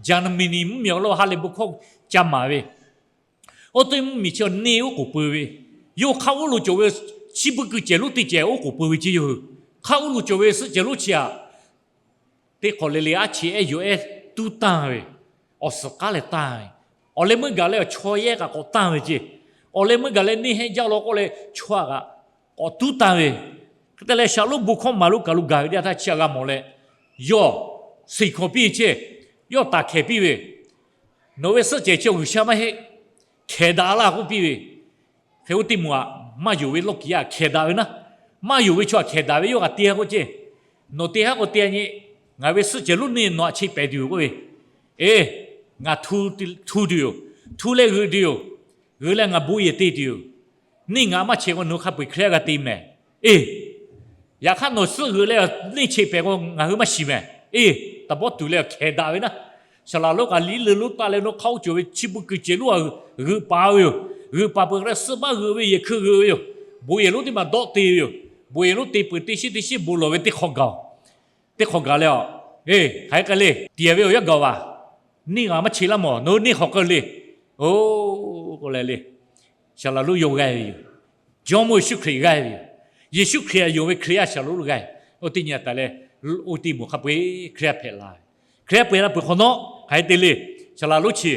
Germany mvuhˇmiˬ awˬ lawn ha lehˬ bon hkawˇ ca maˍ ve. Oˇ teˇ mvuhˇmiˬ chi neˇ oˉ k'oˍ pui ve, yawˇ hk'aˆ uˉ lo cawˬ ve, chi beuꞈ keu cehˬ lonˉ teˇ cehˬ oˉ k'oˍ pui ve ce yoˬ. Hk'aˆ uˉ lo cawˬ ve suhˆ cehˬ lonˉ chi aꞈ, teˇ hk'awꞈ le le aˉ chi ehˉ yoˬ ehˉ tuˉ tanˇ ve, awˬ suhˍ k'aˉ leh tanˇ ve, awˬ leh meuˇ gaˬ leh awˬ chaw yehˇ kaꞈ k'awꞈ tanˇ ve ce. Awˬ leh meuˇ gaˬ leh neˇ hehˉ jaˇ law k'oˆ leh chaw aꞈ kaꞈ k'awꞈ tuˉ tanˇ ve. Hk'e te leh Shaˍlaˍ lonˉ bon hkawˇ maˍ lo kaˬ lo gaˬ ve teˇ yanˇ htaˇ chi aꞈ g'a mawˬ leh, yawˇ seˍ hkaw piˇ chehˇ, yawˇ taˍ hkehˍ piˇ ve, Nawˬ ve suhˆ cehˬ chi awˬ G'uiˬsha maˇ heˆ, hkehˍ daꞈ laˇ k'oˆ piˇ ve. Hk'e oˇ teˇ moˍ aꞈ maˇ yonˍ ve lawˇ kiˍ aꞈ hkehˍ daꞈ ve naˉ, maˇ yonˍ ve chaw aꞈ hkehˍ daꞈ ve yawˇ kaꞈ te k'oˆ ce. Nawˬ te haˉ k'o te nyi, ngaˬ ve suhˆ cehˬ lonˉ neˇ nawˬ aꞈ cheˇ pehˍ tuˬ yoˬ k'oˆ ve. Eˬ, ngaˬ htu tuˬ yoˬ, htu leh g'euꞈ tuˬ yoˬ, g'euꞈ leh ngaˬ bon yehˬ te tuˬ yoˬ. Neˇ ngaˬ maˇ cheˇ k'o nawˬ hui hk'a peu-eˬ Hkriꞈ yaˇ g'a te mehˍ. Eˬ, yaꞈ hk'aˇ nawˬ suhˆ g'euꞈ leh neˇ cheˇ pehˍ k'o ngaˬ hui maˇ shiˍ mehˍ. Eˬ, taˍ bawˇ tuˬ leh hkehˍ daꞈ ve naˉ, Shaˍlaˍ lonˉ kaꞈ liˇ leuˬ lonˉ taˆ leh nawˬ hk'aˆ uˉ cawˬ ve chi beuꞈ keu cehˬ lonˉ g'euꞈ paˍ ve yoˬ. G'euꞈ paˍ peuˬ leh suhˆ maˇ g'euꞈ ve yehˬ hkui g'euꞈ ve yoˬ. Bon yehˬ lonˉ teˇ maˬ dawˆ te ve yoˬ. Bon yehˬ lonˉ te peuˬ teˇ shiˉ teˇ shiˉ bon lawˬ ve teˇ hk'awꞈ gaˬ, teˇ hk'awꞈ gaˬ leh a, eˬ, hk'aˬ hk'e k'ai le, tiˍ ve awˬ yanˇ gaˬ vaˬ. Neˇ ngaˬ maˇ cheˇ laˇ mawˬ, nawˬ hui neˇ hk'awꞈ k'ai le. Oˬ, k'oˆ leh le, Shaˍlaˍ lonˉ yawˇ g'aˇ ve yoˬ. Jawˇmawˇ Yeˍsuˆ Hkriꞈ g'aˇ ve yoˬ. Yeˍsuˆ Hkriꞈ aꞈ yonˍ ve Hkriꞈ yaˇ Shaˍlaˍ lonˉ g'aˇ. Oˇ teˇ nyi taˍ leh, oˇ teˇ moˍ hk'a peu-eˬ Hkriꞈ yaˇ hpehꞈ la ve. Hkriꞈ yaˇ peu-eˬ la peuˬ hk'awꞈ nawˉ hk'aˬ hk'e te le, Shaˍlaˍ lonˉ chi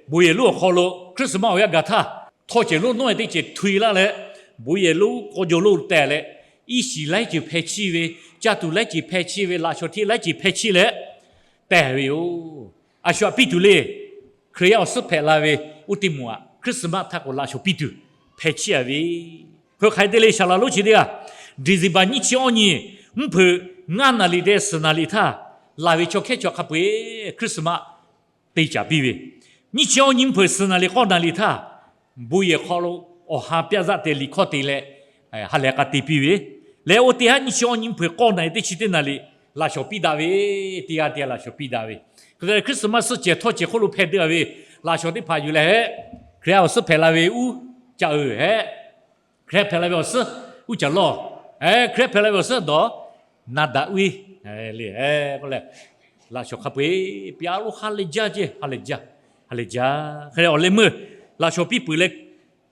bon yehˬ lonˉ awˬ hk'aw lo Christmas awˬ yanˇ gaˬ htaˇ, htawˇ cehˬ lonˉ nawˉ e teˇ cehˬ htu e laˇ leh, bon yehˬ lonˉ k'aw jaw lonˉ teh leh, iˉ shiˍ laiˉ ceuˬ hpeh chiˇ ve, caˇ tuˬ laiˉ ceuˬ hpeh chiˇ ve, laꞈ shawnˍ hteˇ laiˉ ceuˬ hpeh chiˇ leh tehˬ ve yoˬ. A shu aꞈ piˇ tuˬ le. Hkriꞈ yaˇ awˬ suhˉ hpehꞈ la ve oˇ teˇ moˍ aꞈ Christmas htaˇ k'o laꞈ shawnˍ piˇ tuˬ hpeh chiˇ a ve. Hk'e hk'aˬ hk'e te le, Shaˍlaˍ lonˉ chi teˇ g'aˇ December nyiˇ chi awˇ nyi mvuhˇ hpeuꞈ ngaˇ naˍ liꞈ deh suhˍ naˍ liꞈ htaˇ, laˬ ve chaw hkehˉ chaw hk'a peu-eˬ Christmas te caˍ piˇ ve. Nyiˇ chi awˇ nyi mvuhˇ hpeuꞈ suhˍ naˍ liꞈ k'awˇ naˍ liꞈ htaˇ, bon yehˬ hk'aw lo awˬ ha pyaˇ zaˆ te liꞈ hkawˇ te leh, ha lehˬ k'a te piˇ ve. Leh oˇ teˇ haˉ nyiˇ chi awˇ nyi mvuhˇ hpeuꞈ k'awˇ naˍ liꞈ teˇ chi teˇ naˍ liꞈ laꞈ shawnˍ piˇ daꞈ ve, teˇ g'aˇ teˇ g'aˇ laꞈ shawnˍ piˇ daꞈ ve. Hk'e te leh Christmas suhˆ cehˬ htawˇ cehˬ hk'oˆ lo hpeh deuˆ a ve laꞈ shawnˍ teˇ hpaˍ yuˬ leh hehˆ, Hkriꞈ yaˇ awˬ suhˉ hpehꞈ la ve uˉ caꞈ uiˍ hehˆ, Hkriꞈ yaˇ hpehꞈ la ve awˬ suhˉ uˉ caꞈ lawˇ, Hkriꞈ yaˇ hpehꞈ la ve awˬ suhˉ dawˬ na daꞈ uiˉ le. K'oˆ leh, laꞈ shawnˍ hk'a peu-eˬ piˇ a lo ha lehˬ jaˇ ceˇ, ha lehˬ jaˇ, ha lehˬ jaˇ. Hk'e leh awˬ leh meuˇ laꞈ shawnˍ piˇ peuˬ leh,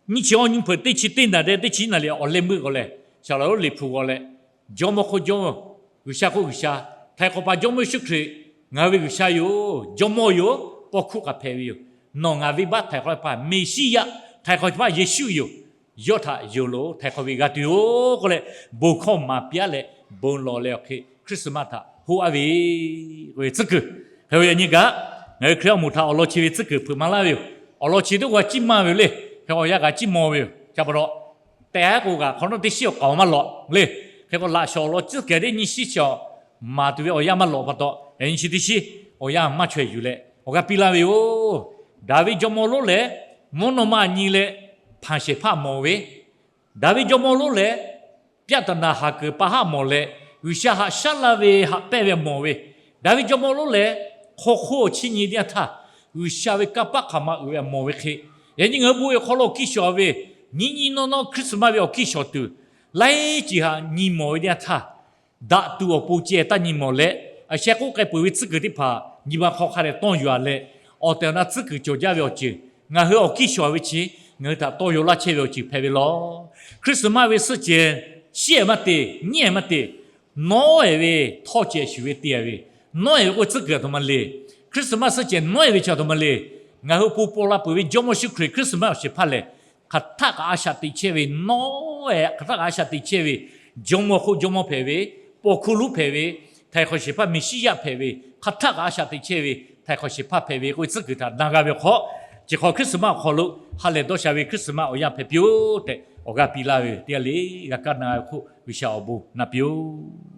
nyiˇ chi awˇ nyi mvuhˇ hpeuꞈ teˇ chi teˇ naˍ liꞈ, teˇ chi naˍ liꞈ awˬ leh meuˇ k'o leh, Shaˍlaˍ lonˉ liꞈ hpu k'o leh, Jawˇmawˇ hk'oˆ Jawˇmawˇ, G'uiˬsha hk'oˆ G'uiˬsha, htaiˍ hk'awꞈ paˍ Jawˇmawˇ Yeˍsuˆ Hkriꞈ ngaˬ hui ve G'uiˬsha yoˬ, Jawˇmawˇ yoˬ, paw hkuˇ k'aꞈ hpehꞈ ve yoˬ. Nawˬ ngaˬ venˇbaˆ htaiˍ hk'awꞈ paˍ Meˍsiˉyaꞈ, htaiˍ hk'awꞈ paˍ Yeˍsuˆ yoˬ. Yawˇ htaꞈ yonˍ lo htaiˍ hk'awꞈ ve g'a tuˬ yoˬ k'oˆ leh, bon hkawˇ maˍ piˇ a leh bon lawˬ leh awˬ hk'e Christmas htaꞈ hoˆ a ve, k'oˆ ve tcuhˉ kuiˬ. Hk'e yaꞈ nyi kaꞈ, ngaˬ hui Hkriꞈ yaˇ awˬ moˍ htaꞈ awˬ lawn chi ve tcuhˉ kuiˬ hpeuꞈ maˍ laˇ ve yoˬ. Awˬ lawn chi teˇ g'aˇ ciˉ maˇ ve yoˬ le. Hk'e awˬ yanˇ kaꞈ ciˉ maw ve yoˬ. Ca pa taw, tehˬ a k'o kaꞈ hk'awꞈ nawˉ teˇ shiˉ awˬ k'aoˍ maˇ lawꞈ le. Hk'e k'o laꞈ shawnˍ awˬ lawn tcuhˉ kehˬ teˇ nyi shiˉ chi awˬ maˍ tuˬ ve awˬ yanˇ maˇ lawꞈ pa taw, yaꞈ nyi chi teˇ shiˉ awˬ yanˇ maˇ chaweh yuˬ leh awˬ g'aˇ piˇ laˇ ve yoˬ. Daˍviˆ jawˇmawˇ lonˉ lehˬ, mvuhˇ naw ma nyi leh hpanˍ shehˍ hpaˇ mawˬ ve, Daˍviˆ jawˇmawˇ lonˉ lehˬ, pyaˆ taˍ naˍ haˍ kuiˬ pa haˆ mawˬ leh, G'uiˬsha haꞈ shaˉ laˇ ve haꞈ pehnˇ ve mawˬ ve, Daˍviˆ jawˇmawˇ lonˉ lehˬ, hk'aw hk'oˆ awˬ chiˇ nyi teˇ yanˇ htaˇ, G'uiˬsha ve kanˇ paˆ hk'aˬ ma uiˍ ve mawˬ ve hk'e, yaꞈ nyi ngaˬ hui bon yehˬ hk'aw lo awˬ kiˇ shawˍ ve, nyiˇ nyiˇ nawˇ nawˇ Christmas ve awˬ kiˇ shawˍ tuˬ, laiˉ ceuˬ haꞈ nyi mawˬ ve teˇ yanˇ htaˇ, daꞈ tuˬ awˬ pon ceh taˇ nyi mawˬ leh, a sheh k'oˆ k'ai peuˬ ve tcuhˉ kuiˬ teˇ hpaˍ nyi ma hk'aw hk'a dehꞈ tawˇ yuˬ a leh, awˬ tehˬ awˬ na tcuhˉ kuiˬ cawˬ jaˇ ve awˬ ceuˬ ngaˬ hui awˬ kiˇ shawˍ ve chi, ngaˬ hui htaꞈ tawˇ yaw laˇ chehˇ ve awˬ ceuˬ hpehꞈ ve law. Christmas ve suhˆ cehˬ shiˉ ehˍ maˇ te, nyiˉ ehˍ maˇ te, nawˉ ehˍ ve htawˇ cehˬ shuˍ ve te ve, nawˉ ehˍ ve k'oˆ tcuhˉ kuiˬ a htoꞈ ma le. Christmas suhˆ cehˬ nawˉ ehˍ ve chi a htoꞈ ma le. Ngaˬ hui pon paw la peuˬ ve Jawˇmawˇ Yeˍsuˆ Hkriꞈ Christmas awˬ shehˍ hpaˇ lehˬ, hk'aˬ htaˆ kaꞈ a shaꞈ teꞈ chehˇ ve nawˉ ehˍ, hk'aˬ htaˆ kaꞈ a shaꞈ teꞈ chehˇ ve, Jawˇmawˇ hk'oˆ Jawˇmawˇ hpehꞈ ve, paw hkuˇ lonˉ hpehꞈ ve, htaiˍ hk'awꞈ shehˍ hpaˇ Meˍsiˉyaꞈ hpehꞈ ve, hk'aˬ htaˆ kaꞈ a shaꞈ teꞈ chehˇ ve htaiˍ hk'awꞈ shehˍ hpaˇ hpehꞈ ve k'oˆ ve tcuhˉ kuiˬ htaꞈ na g'a ve awˬ hk'aw, chi hk'awꞈ Christmas awˬ hk'aw lo ha lehˬ dawˇ sha ve Christmas awˬ yanˇ hpehꞈ piˇ-oˆ tehꞈ awˬ g'aˇ piˇ laˇ ve yoˬ. Teˇ g'aˇ le g'a kaˇ na g'a ve hk'oˆ G'uiˬsha awˬ bon na piˇ-oˆ.